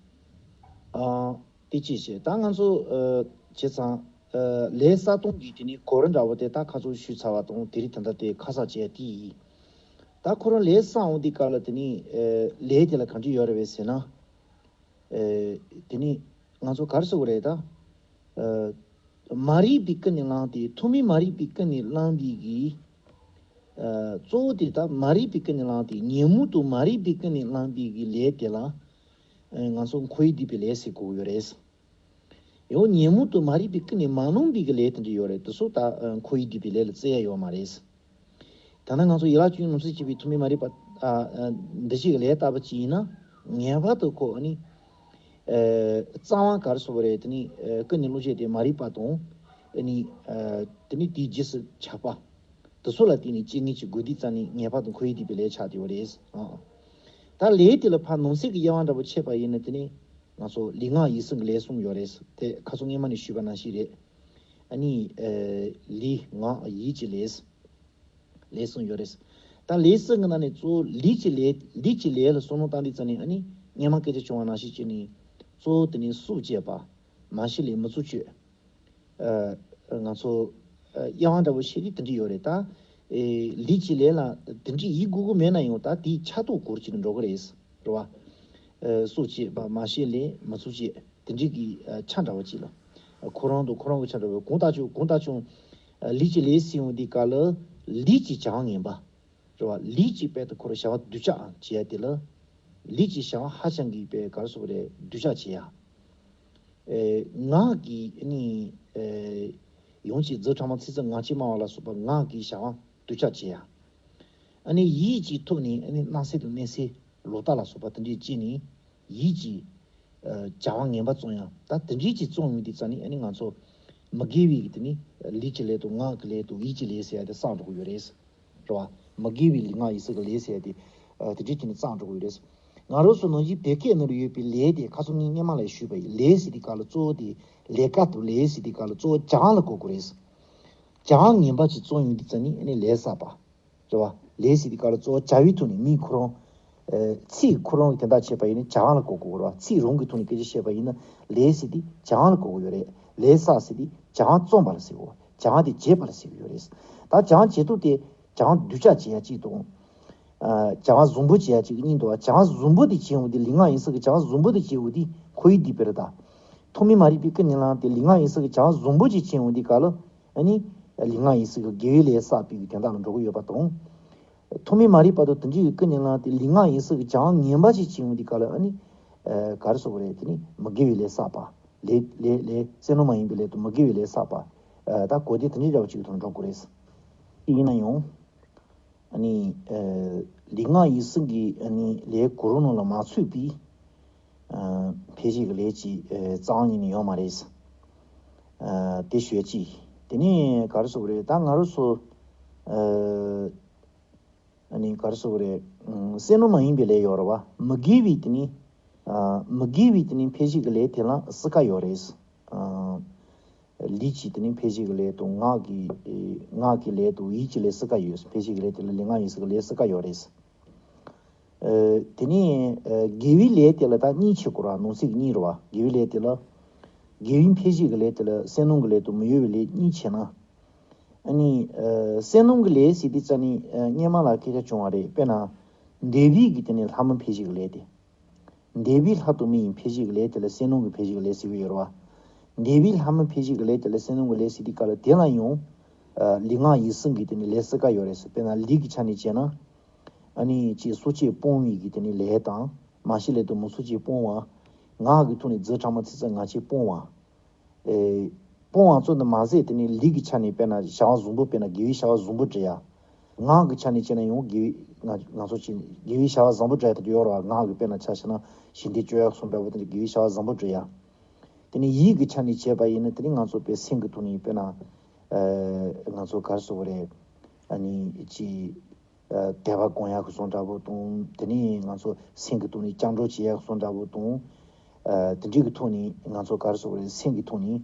ཨ། དེ་ཅི་བྱེད། ད་ང་ཚོ་ཨ། བྱས་ཙང་ཨ། ལས་བསགས་སྟངས་ཀྱི་དེ་ནི་གོ་རིམ་འདྲ་བོ་དེ་ད་ཁ་ཚོ་ཞུས་ཚར་བ་དང་། དེ་རིང་ད་ལྟ་དེ་ཁ་གསལ་བྱས་དེ་ཡིན། ད་ཁོ་རང་ལས་བསགས་འོང་དུས་སྐབས་ལ་དེ་ནི་ཨ། ལས་དེ་ལ་གང་ཅི་ཡོད་རེད་པས་ཟེར་ན། ཨ། དེ་ནི་ང་ཚོ་ག་རེ་ཟེར་དགོས་རེད་ད། ཨ། མ་རིག་པའི་ཀུན་ནས་བསླངས་ཏེ། ཐོག་མའི་མ་རིག་པའི་ཀུན་ནས་བསླངས་པའི་གི། ཨ། གཙོ་བོ་དེ་ད་མ་རིག་པའི་ཀུན་ནས་བསླངས་ཏེ། ཉོན་མོངས་དང་མ་རིག་པའི་ཀུན་ནས་བསླངས་པའི་གི་ལས་དེ་ལ། ཨ། ང་ཚོ་འཁོར་བའི་སྡིག་པའི་ལས་ཟེར་གོ་གི་ཡོད་རེད། ཡང་ཉོན་མོངས་དང་མ་རིག་པའི་ཀུན་ནས་མ་བསླངས་པའི་གི་ལས་དེ་འདྲ་ཡོད་རེད། དེ་ཚོ་ད་ཨ། འཁོར་བའི་སྡིག་པའི་ལས་ལ་བརྩི་ཡ་ཡོད་མ་རེད། ད་ནི་ང་ཚོ་ཡན་ལག་བཅུ་གཉིས་ནང་གསེས་བྱས་པའི་ཐོག་མའི་མ་རིག་པ། ཨ། ཨ། འདི་ཞིག་གི་ལས་བསགས་པ་ཅིག་ཡིན་ན། ངེས་པར་དུ་ཁོ་ཨ་ནི། ཨ། རྩ་བ་ག་རེ་ཟེར་དགོས་རེད། དེ་ནི་ཨ། ཀུན་ནས་བསླུ་བྱེད་དེ་མ་རིག་པ་དང་། ཨ་ནི་ཨ། དེ་ནི་དེའི་རྗེས་སུ་ཆགས་པ། དེ་ཚོ་ལ་བརྟེན་ནས་སྐྱེ་ངེས་ཀྱི་དགོས་དུས་ཙམ་ནས་ངེས་པར་དུ་འཁོར་བའི་སྡིག་པའི་ལས་ཆགས་བསྡད་ཡོད་རེད། ཨ། ད་ལས་དེ་ལ་ཕར་ནང་གསེས་ཀྱི་དབྱེ་བ་འདྲ་པོ་ཕྱེ་བ་ཡིན་ན། དེ་ནི་ང་ཚོ་ལུས་ངག་ཡིད་གསུམ་གྱི་ལས་གསུམ་ཡོད་རེད། དེ་ཁ་སང་སྔོན་མ་ནས་ཞུས་པ་ནང་བཞིན་རེད། ཨ་ནི་ཨ། ལུས་ངག་ཡིད་ཀྱི་ལས། ལས་གསུམ་ཡོད་རེད། ད་ལས་གསུམ་གྱི་ནང་ནས་གཙོ་བོ་ལུས་ཀྱི་ལས། ལུས་ཀྱི་ལས་ལ་བསམ་བློ་བཏང་དུས་ཙམ་ནས། ཨ་ནི་སྔོན་མ་སྐད་ཆ་བྱུང་བ་ནང་བཞིན་བྱས་ནས་གཙོ་བོ་དེ་ནི་སྲོག་བཅད་པ། མ་བྱིན་ལེན་མི་ཚོགས་སྤྱོད། ཨ། ང་ཚོ་ཨ། དབྱེ་བ་འདྲ་པོ་ཕྱེ་དུས་དེ་འདྲ་ཡོད་རེད། ད་ཨེ། ལུས་ཀྱི་ལས་ལ་དེ་འདྲ་ཡིན་དགོས་ཀྱི་མེད་ན་ཡང་། ད་དེའི་ཆ་ཐོག་སྐོར་ཅིག་ཏུ་འགྲོ་གི་རེད། རེད་བ། ཨ། སྲོག་བཅད་པ། མ་བྱིན་ལེན། མི་ཚོགས་སྤྱོད། དེ་འདྲའི་གི་ཨ། ཆ་འདྲ་བོ་ཅིག་ལ། ཨ། ཁོ་རང་དང་ཁོ་རང་གི་ཆ་འདྲ་བོ། གང་ལྟར་ཀྱང་། གང་ལྟར་ཀྱང་། ཨ། ལུས་ཀྱི་ལས་ཟེར་ཡོང་དུས་སྐབས་ལ་ལུས་ཀྱི་བྱ་བ་ངན་པ། རེད་བ། ལུས་ཀྱི་དཔེ་དེ་ཁོ་རང་བྱ་བ་སྡུག་ཅག་བྱེད་ཡ་དེ་ལ། ལུས་ཀྱི་བྱ་བ་ཧ་ཅང་གི་དཔེ་ག་རེ་ཟེར་དགོས་རེད། སྡུག་ཅག་བྱེད་ཡ། ཨེ། ངག་གི་ཨ་ནི་ཨེ། ཡང་ཅིག་རྫུ་ཕྲ་མ་ཚིག་རྩུབ་ངག་བཅད་སྨྲ་བ་ལ་སོགས་པ་ངག་གི་བྱ་བ་སྡུག་ཅག་བྱེད་ཡ། ཨ་ནི་ཡིད་ཀྱི་ཐོག་ནས་ཨ་ནི་སྣང་གསལ་དང་མནན་གསལ། ལོག་ལྟ་ལ་སོགས་པ་དེ་འདྲས་བྱས་ནས་ཡིད་ཀྱི་ཨ། བྱ་བ་ངན་པ་བརྩོན་ཡ། ད་དེ་འདྲས་ཅིག་བརྩོན་ཡོང་དུས་ཙམ་ནས། ཨ་ནི་ང་ཚོ་མི་དགེ་བའི་གི་དེ་ནི་ལུས་ཀྱི་ལས་དང་ངག་གི་ལས་དང་ཡིད་ཀྱི་ལས་ཟེར་ཡ་དེ་བསགས་འགྲོ་གི་ཡོད་རེད། རེད་བ། མི་དགེ་བའི་ལུས་ངག་ཡིད་གསུམ་གྱི་ལས་ཟེར་ཡ་དེ། ཨ། དེ་འདྲས་བྱས་ནས་བསགས་འགྲོ་གི་ཡོད་རེད། ང་རང་ཚོ་ནང་བཞིན་བོད་སྐད་ནང་ལ་ཡོད་པའི་ལས་དེ་ཁ་སང་ངས་སྔོན་མ་ལ་ཞུས་པ་ཡིན། ལས་ཟེར་དུས་སྐབས་ལ་གཙོ་བོ་དེ། ལས་ཀ་དང་ལས་ཟེར་དུས་སྐབས་ལ་གཙོ་བོ་བྱ་བ་ལ་གོ་དགོས་རེད། བྱ་བ་ངན་པ་ཅིག་བརྩོན་ཡོང་དུས་ཙམ་ནས་ཨ་ནི་ལས་བསགས་པ། རེད་བ། ལས་ཟེར་དུས་སྐབས་ལ་གཙོ་བོ་བྱ་བའི་ཐོག་ནས། མི་ཁོ་རང་། ཨ། ཚིག་ཁོ་རང་གི་དོན་དག་བྱས་པ་ཡིན་ན་བྱ་བ་ལ་གོ་དགོས་རེད་བ། ཚིག་རང་གི་ཐོག་ནས་སྐད་ཆ་བཤད་པ་ཡིན་ན། ལས་ཟེར་དུས་བྱ་བ་ལ་གོ་དགོས་ཡོད་རེད། ལས་བསགས་ཟེར་དུས་བྱ་བ་བརྩོན་པ་ལ་ཟེར་དགོས། བྱ་བ་དེ་བྱེད་པ་ལ་ཟེར་གྱི་ཡོད་རེད། ད་བྱ་བ་བྱེད་སྟངས་དེ་བྱ་བ་སྡུག་ཅག་བྱེད་ཡ་གཅིག་དང་། ཨ། བྱ་བ་བཟང་པོ་བྱེད་ཡ་གཅིག་གཉིས་འདུག་བ། བྱ་བ་བཟང་པོ་དེ་བྱེད་འོང་དུས། ལུས་ངག་ཡིད་གསུམ་གྱི་བྱ་བ་བཟང་པོ་དེ་བྱེད་འོང་དུས་འཁོར་བའི་སྡིག་པ་རེད་ད། ཐོག་མའི་མ་རིག་པའི་ཀུན་ནས་བསླངས་ཏེ་ལུས་ངག་ཡིད་གསུམ་གྱི་བྱ་བ་བཟང་པོ་ཅིག་བྱེད་འོང་དུས་སྐབས་ལ། ཨ་ནི་ལུས་ངག་ཡིད་གསུམ་གྱི་དགེ་བའི་ལས་བསགས་པའི་གི་དོན་དག་ལ་འགྲོ་གི་ཡོད་པ་དང་། ཐོག་མའི་མ་རིག་པ་དང་དེ་འདྲའི་གི་ཀུན་ནས་བསླངས་ཏེ་ལུས་ངག་ཡིད་གསུམ་གྱི་བྱ་བ་ངན་པ་ཅིག་བྱེད་འོང་དུས་སྐབས་ལ། ཨ་ནི་ཨ། ག་རེ་ཟེར་དགོས་རེད། དེ་ནི་མི་དགེ་བའི་ལས་བསགས་པ། ལས་ལས་ལས་བསོད་ནམས་མ་ཡིན་པའི་ལས་དང་མི་དགེ་བའི་ལས་བསགས་པ། ཨ། ད་གོ་དེ་དེ་འདྲའི་འདྲ་བོ་ཅིག་གི་ཐོག་འགྲོ་དགོས་རེད། དེ་ཡིན་ན་ཡང་། ཨ་ནི་ཨ། ལུས་ངག་ཡིད་གསུམ་གྱི་ཨ་ནི་ལས་གོ་རིམ་ནང་ལ་མ་ཚུད་པའི། ཨ། འཕེན་བྱེད་ཀྱི་ལས་ཅིག་ཨ། རྩ་བ་ཉིད་ནས་ཡོད་མ་རེད། ཨ། དེ་ཞུ་ཡ་གཅིག་དེ་ནས་ག་རེ་ཟེར་དགོས་རེད། ད་ང་རང་ཚོ། ཨ། ཨ་ནི་ག་རེ་ཟེར་དགོས་རེད། ཨ། བསོད་ནམས་མ་ཡིན་པའི་ལས་ཡོད་རེད་བ། མི་དགེ་བའི་དེ་ནི། ཨ། མི་དགེ་བའི་དེ་ནི་འཕེན་བྱེད་ཀྱི་ལས་དེ་ལ་བསྲུབས་ཀ་ཡོད་རེད། ཨ། ལུས་ཀྱི་དེ་ནི་འཕེན་བྱེད་ཀྱི་ལས་དང་། ངག་གི་ངག་གི་ལས་དང་ཡིད་ཀྱི་ལས་བསྲུབས་ཀ་ཡོད། འཕེན་བྱེད་ཀྱི་ལས་དེ་ལ་ལུས་ངག་ཡིད་གསུམ་གྱི་ལས་བསྲུབས་ཀ་ཡོད་རེད། ཨ། དེ་ནས་ཨ། དགེ་བའི་ལས་དེ་ལ་ད་གཉིས་ཕྱེ་དགོས་རེད་བ། ནང་གསེས་ཀྱི་གཉིས་རེད་བ། དགེ་བའི་ལས་དེ་ལ། དགེ་བའི་འཕེན་བྱེད་ཀྱི་ལས་དེ་ལ་བསོད་ནམས་ཀྱི་ལས་དང་མི་གཡོ་བའི་ལས་གཉིས་ཕྱེ་ན། ཨ་ནི་ཨ། བསོད་ནམས་ཀྱི་ལས་ཟེར་དུས་ཙམ་ནས། ཨ། སྔོན་མ་ལ་སྐད་ཆ་བྱུང་བ་རེད། དཔེར་ན། འདས་པའི་གི་དེ་ནི་ལྷ་མི་འཕེན་བྱེད་ཀྱི་ལས་དེ། འདས་པའི་ལྷ་དང་མི་ཡི་འཕེན་བྱེད་ཀྱི་ལས་དེ་ལ་བསོད་ནམས་ཀྱི་འཕེན་བྱེད་ཀྱི་ལས་ཟེར་གྱི་ཡོད་རེད་བ། འདས་པའི་ལྷ་མི་འཕེན་བྱེད་ཀྱི་ལས་དེ་ལ་བསོད་ནམས་ཀྱི་ལས་ཟེར་དུས་སྐབས་ལ། དེ་ལ་ཡང་། ཨ། ལུས་ངག་ཡིད་གསུམ་གྱི་དེ་ནི་ལས་བསྲུབས་ཀ་ཡོད་རེད་ཟེར། དཔེར་ན་ལུས་ཀྱི་ཆ་ནས་བྱས་ན། ཨ་ནི་ཅིག་སྲོག་གཅོད་སྤོང་བའི་གི་དེ་ནི་ལས་དང་། མ་བྱིན་ལེན་དང་མི་ཚོགས་སྤྱོད་སྤོང་བ། ངག་གི་ཐོག་ནས་རྫུ་ཕྲ་མ་ཚིག་རྩུབ་ངག་བཅད་སྤོང་བ། ཨེ། སྤོང་བ་ཙམ་དུ་མ་ཟད། དེ་ནི་ལུས་ཀྱི་ཆ་ནས་དཔེར་ན་བྱ་བ་བཟང་པོ། དཔེར་ན་དགེ་བའི་བྱ་བ་བཟང་པོ་འབྲི་ཡ། ངག་གི་ཆ་ནས་བྱས་ན་ཡང་དགེ་བའི་ང་ང་ཚོ་ཅི་དགེ་བའི་བྱ་བ་བཟང་པོ་འདྲ་ཡ་དེ་འདྲ་ཡོད་རེད་བ། ངག་གི་དཔེར་ན་ཆ་བཞག་ན་ཞི་བདེ་སྤྱོད་ཡག་གསུངས་པ་བོ་དེ་འདྲ་དགེ་བའི་བྱ་བ་བཟང་པོ་འདྲ་ཡ། དེ་ནས་ཡིད་ཀྱི་ཆ་ནས་བྱས་པ་ཡིན་ན་དེ་ནི་ང་ཚོ་དཔེ་སེམས་ཀྱི་ཐོག་ནས་དཔེར་ན་ཨ་ང་ཚོ་ག་རེ་ཟེར་དགོས་རེད། ཨ་ནི་ཅི་ཨ་དད་པ་སྒོམ་ཡག་གི་བཟོ་འདྲ་པོ་དང་དེ་ནས་ང་ཚོ་སེམས་ཀྱི་ཐོག་ནས་སྐྱབས་འགྲོ་བྱེད་ཡག་གི་བཟོ་འདྲ་པོ་དང་། ཨ་དེ་འདྲའི་གི་ཐོག་ནས་ང་ཚོ་ག་རེ་ཟེར་དགོས་རེད། སེམས་ཀྱི་ཐོག་ནས་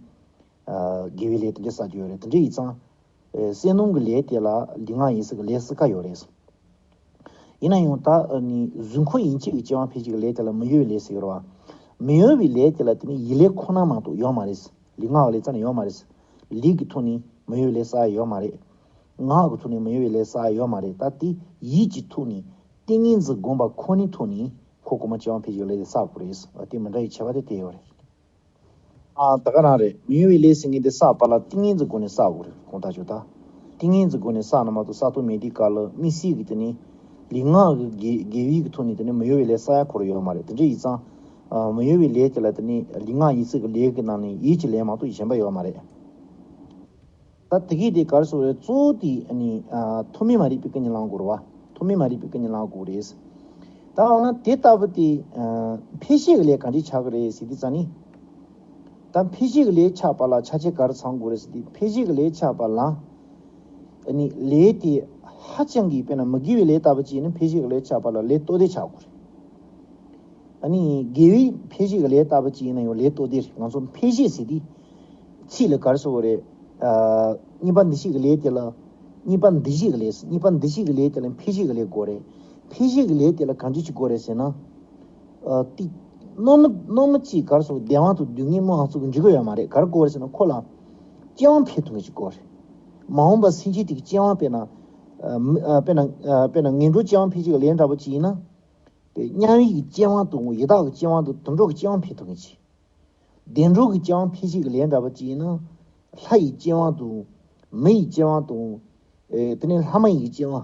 ཨ་དགེ་བའི་ལས་དེ་འདྲ་བསགས་ཀྱི་ཡོད་རེད། དེ་འདྲ་ཡིན་ཙང་། ཨེ་བསོད་ནམས་ཀྱི་ལས་དེ་ལ་ལུས་ངག་ཡིད་གསུམ་གྱི་ལས་གསུམ་ཀ་ཡོད་རེད། ཡིན་ན་ཡང་ད་ཨ་ནི་གཟུགས་ཁམས་ཡིད་བྱེད་ཀྱི་སྐྱེ་བ་འཕེལ་བྱེད་ཀྱི་ལས་དེ་ལ་མི་གཡོ་བའི་ལས་ཟེར་གྱི་རེད་བ། མི་གཡོ་བའི་ལས་དེ་ལ་དེ་ནི་ཡིད་ལས་ཁོ་ན་མ་གཏོགས་ཡོད་མ་རེད། ལུས་ངག་གི་ལས་རྩ་ནས་ཡོད་མ་རེད། ལུས་ཀྱི་ཐོག་ནས་མི་གཡོ་བའི་ལས་བསགས་ཡ་ཡོད་མ་རེད། ངག་གི་ཐོག་ནས་མི་གཡོ་བའི་ལས་བསགས་ཡ་ཡོད་མ་རེད། ད་དེ་ཡིད་ཀྱི་ཐོག་ནས་ཏིང་ངེ་འཛིན་སྒོམ་པ་ཁོ་ནའི་ཐོག་ནས་ཁོ་གོང་མ་སྐྱེ་བ་འཕེལ་བྱེད་ཀྱི་ལས་དེ་བསགས་དགོས་རེད། ཨ་དེ་མི་འདྲ་བའི་ཁྱད་པར་དེ་དེ་ཡོད་རེད། ཨ་ད་ག་རང་རེད། མི་གཡོ་བའི་ལས་ཟེར་མཁན་དེ་བསགས་པ་ལ་ཏིང་ངེ་འཛིན་སྒོ་ནས་བསགས་དགོས་རེད། གོང་ལྟ་ཞོག་ད། ཏིང་ངེ་འཛིན་སྒོ་ནས་བསགས་ན་མ་གཏོགས་བསགས་ཐུབ་མེད་དུས་སྐབས་ལ་དམིགས་བསལ་གྱི་དེ་ནི་ལུས་ངག་གི་དགེ་དགེ་བའི་གི་ཐོག་ནས་དེ་ནི་མི་གཡོ་བའི་ལས་བསགས་ཡ་ཁོ་རང་ཡོད་མ་རེད། དེ་འདྲ་ཡིན་ཙང་། ཨ་མི་གཡོ་བའི་ལས་དེ་ལ་དེ་ནི་ལུས་ངག་ཡིད་གསུམ་གྱི་ལས་ཀྱི་ནང་ནས་ཡིད་ཀྱི་ལས་མ་གཏོགས་གཞན་པ་ཡོད་མ་རེད། ད་དེ་གས་དེ་ག་རེ་ཟེར་བ་རེད། གཙོ་བོ་དེ་ཨ་ནི་ཨ་ཐོག་མེད་མ་རིག་པའི་སྐུ་གཉིས་བླང་དགོས་རེད་བ། ཐོག་མེད་མ་རིག་པའི་སྐུ་གཉིས་བླང་དགོས་རེད། ད་འོ་ན་དེ་ལྟ་བུ་དེ་ཨ་འཕེལ་བྱེད་ཀྱི་ལས་གང་ཅི་ཆགས་ཀྱི་རེད་ཟེར་དུས་ཙ་ནི། ད་འཕེལ་བྱེད་ཀྱི་ལས་ཆགས་པ་ལ་ཆ་ཆེ་ག་རེ་ཚང་དགོས་རེད་ཟེར་དུས། འཕེལ་བྱེད་ཀྱི་ལས་ཆགས་པ་ལ་ཨ་ནི་ལས་དེ་ཧ་ཅང་གི་དཔེར་ན་མི་དགེ་བའི་ལས་ལྟ་བུ་ཅིག་ཡིན་ན་འཕེལ་བྱེད་ཀྱི་ལས་ཆགས་པ་ལ་ལས་ལྟོ་ལྡིར་ཆགས་དགོས་རེད། ཨ་ནི་དགེ་བའི་འཕེལ་བྱེད་ཀྱི་ལས་ལྟ་བུ་ཅིག་ཡིན་ན་ཡང་ལས་ལྟོ་ལྡིར་རེད། ང་ཚོ་འཕེལ་བྱེད་ཟེར་དུས། ཚིག་ལ་ག་རེ་ཟེར་དགོས་རེད། ཨ་གཉིས་པ་འདུ་ཤེས་ཀྱི་ལས་དེ་ལ། གཉིས་པ་འདུ་བྱེད་ཀྱི་ལས། གཉིས་པ་འདུ་བྱེད་ཀྱི་ལས་དེ་ལ་འཕེལ་བྱེད་ཀྱི་ལས་དགོས་རེད། འཕེལ་བྱེད་ཀྱི་ལས་དེ་ལ་གང་ཅི་ཞིག་དགོས་རེད་ཟེར་ན། ཨ་ཏི། རྣམ་སྨིན་རྣམ་སྨིན་གྱི་ག་རེ་ཟེར་དགོས། བདེ་བ་དང་སྡུག་བསྔལ་རྨོངས་པ་ཚོ་གི་འཇུག་གི་ཡོད་མ་རེད། ག་རེ་དགོས་རེད་ཟེར་ན་ཁོ་ལ་སྐྱེ་བ་འཕེལ་ཐུབ་མཁན་ཞིག་དགོས་རེད། མ་འོངས་པ་སེམས་ཅན་དེ་གི་སྐྱེ་བ་དཔེར་ན། ཨ་མི་ཨ་དཔེར་ན་ཨ་དཔེར་ན་ངན་འགྲོ་སྐྱེ་བ་འཕེལ་བྱེད་ཀྱི་ལས་འདྲ་པོ་ཅིག་ཡིན་ན། དེ་དམྱལ་བའི་སྐྱེ་བ་དང་ཡི་དྭགས་ཀྱི་སྐྱེ་བ་དང་དུད་འགྲོ་གི་སྐྱེ་བ་འཕེལ་ཐུབ་མཁན་ཅིག་བདེ་འགྲོ་གི་སྐྱེ་བ་འཕེལ་བྱེད་ཀྱི་ལས་འདྲ་པོ་ཅིག་ཡིན་ན། ལྷ་ཡི་སྐྱེ་བ་དང་། མི་ཡི་སྐྱེ་བ་དང་། ཨེ་དེ་ནས་ལྷ་མ་ཡིན་གྱི་སྐྱེ་བ།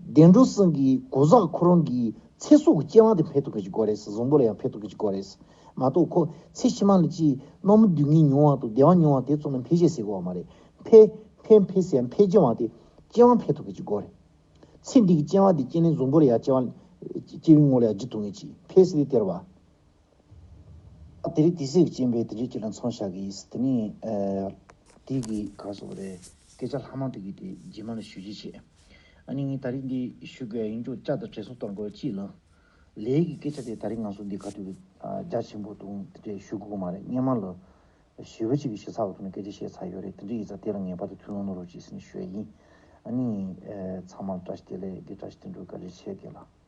བདེ་འགྲོ་གསུམ་གྱི་གང་ཟག་ཁོ་རང་གི་ཚེ་སྲོག་གི་སྐྱེ་བ་དེ་འཕེལ་ཐུབ་མཁན་ཅིག་དགོས་རེད། གཟུགས་པོ་ལ་ཡང་འཕེལ་ཐུབ་མཁན་ཅིག་དགོས་རེད། མ་གཏོགས་ཁོ་ཚེ་ཕྱི་མ་ལ་ཅིག་རྣམ་སྨིན་སྡུག་བསྔལ་མྱོང་བ་དང་བདེ་བ་མྱོང་བ་དེ་ཚོ་ནི་འཕེལ་བྱེད་ཟེར་གོ་བ་མ་རེད། འཕེལ་འཕེལ་འཕེལ་ཟེར་ཡང་འཕེལ་བྱེད་པ་དེ་སྐྱེ་བ་འཕེལ་ཐུབ་མཁན་ཅིག་དགོས་རེད། ཚེ་འདི་གི་སྐྱེ་བ་དེ་སྐྱེ་ནས་གཟུགས་པོ་ལ་ཡང་སྐྱེ་བ་སྐྱེ་བའི་ངོ་ལ་ཡང་འཇུག་ཐུབ་མཁན་ཅིག་འཕེལ་ཟེར་དེ་སྟེར་བ། ཨ་དེ་རིང་དུས་ཚོད་ཀྱི་རྐྱེན་པས་དེ་རིང་ཁྱེད་ལ་མཚམས་བཞག་གི་ཡིན། དེ་ནས་ཨ་དེ་གི་ག་རེ་ཟེར་དགོས་རེད། སྐད་ཆ་ལྷག་མ་དེ་གི་དེ་རྗེས་མ་ལ་ཞུ་རྒྱུ་བྱས། ཨ་ནི་ངས་ད་རིང་འདི་ཞུ་དགོས་ཡིན་ཅོག་ཅག་དང་དྲན་གསོ་གཏོང་དགོས་ཅིག་ལ། ལས་ཀྱི་སྐད་ཆ་དེ་ད་རིང་ང་ཚོ་འདི་ག་དུས་ཀྱི་ཨ་རྒྱ་ཆེན་པོ་དང་དེ་འདྲས་ཞུ་དགོས་མ་རེད། སྔོན་མ་ལ་ཞེ་པོ་ཅིག་གི་ཞིབ་ཚགས་པོ་ཐོག་ནས་སྐད་ཆ་བཤད་ཚར་ཡོད་རེད། དེ་འདྲས་ཡིན་ཙང་དེ་ལ་ངེས་པར་དུ་ཐུགས་སྣང་གནང་རོགས་ཅེས་ཟེར་ནས་ཞུ་ཡ་ཡིན། ཨ་ནི་ཨ་ཚང་མ་ལ་བཀྲ་ཤིས་བདེ་ལེགས། བཀྲ་ཤིས་བདེ་ལེགས། བཀའ་དྲིན་ཆེ་རྒན་ལགས།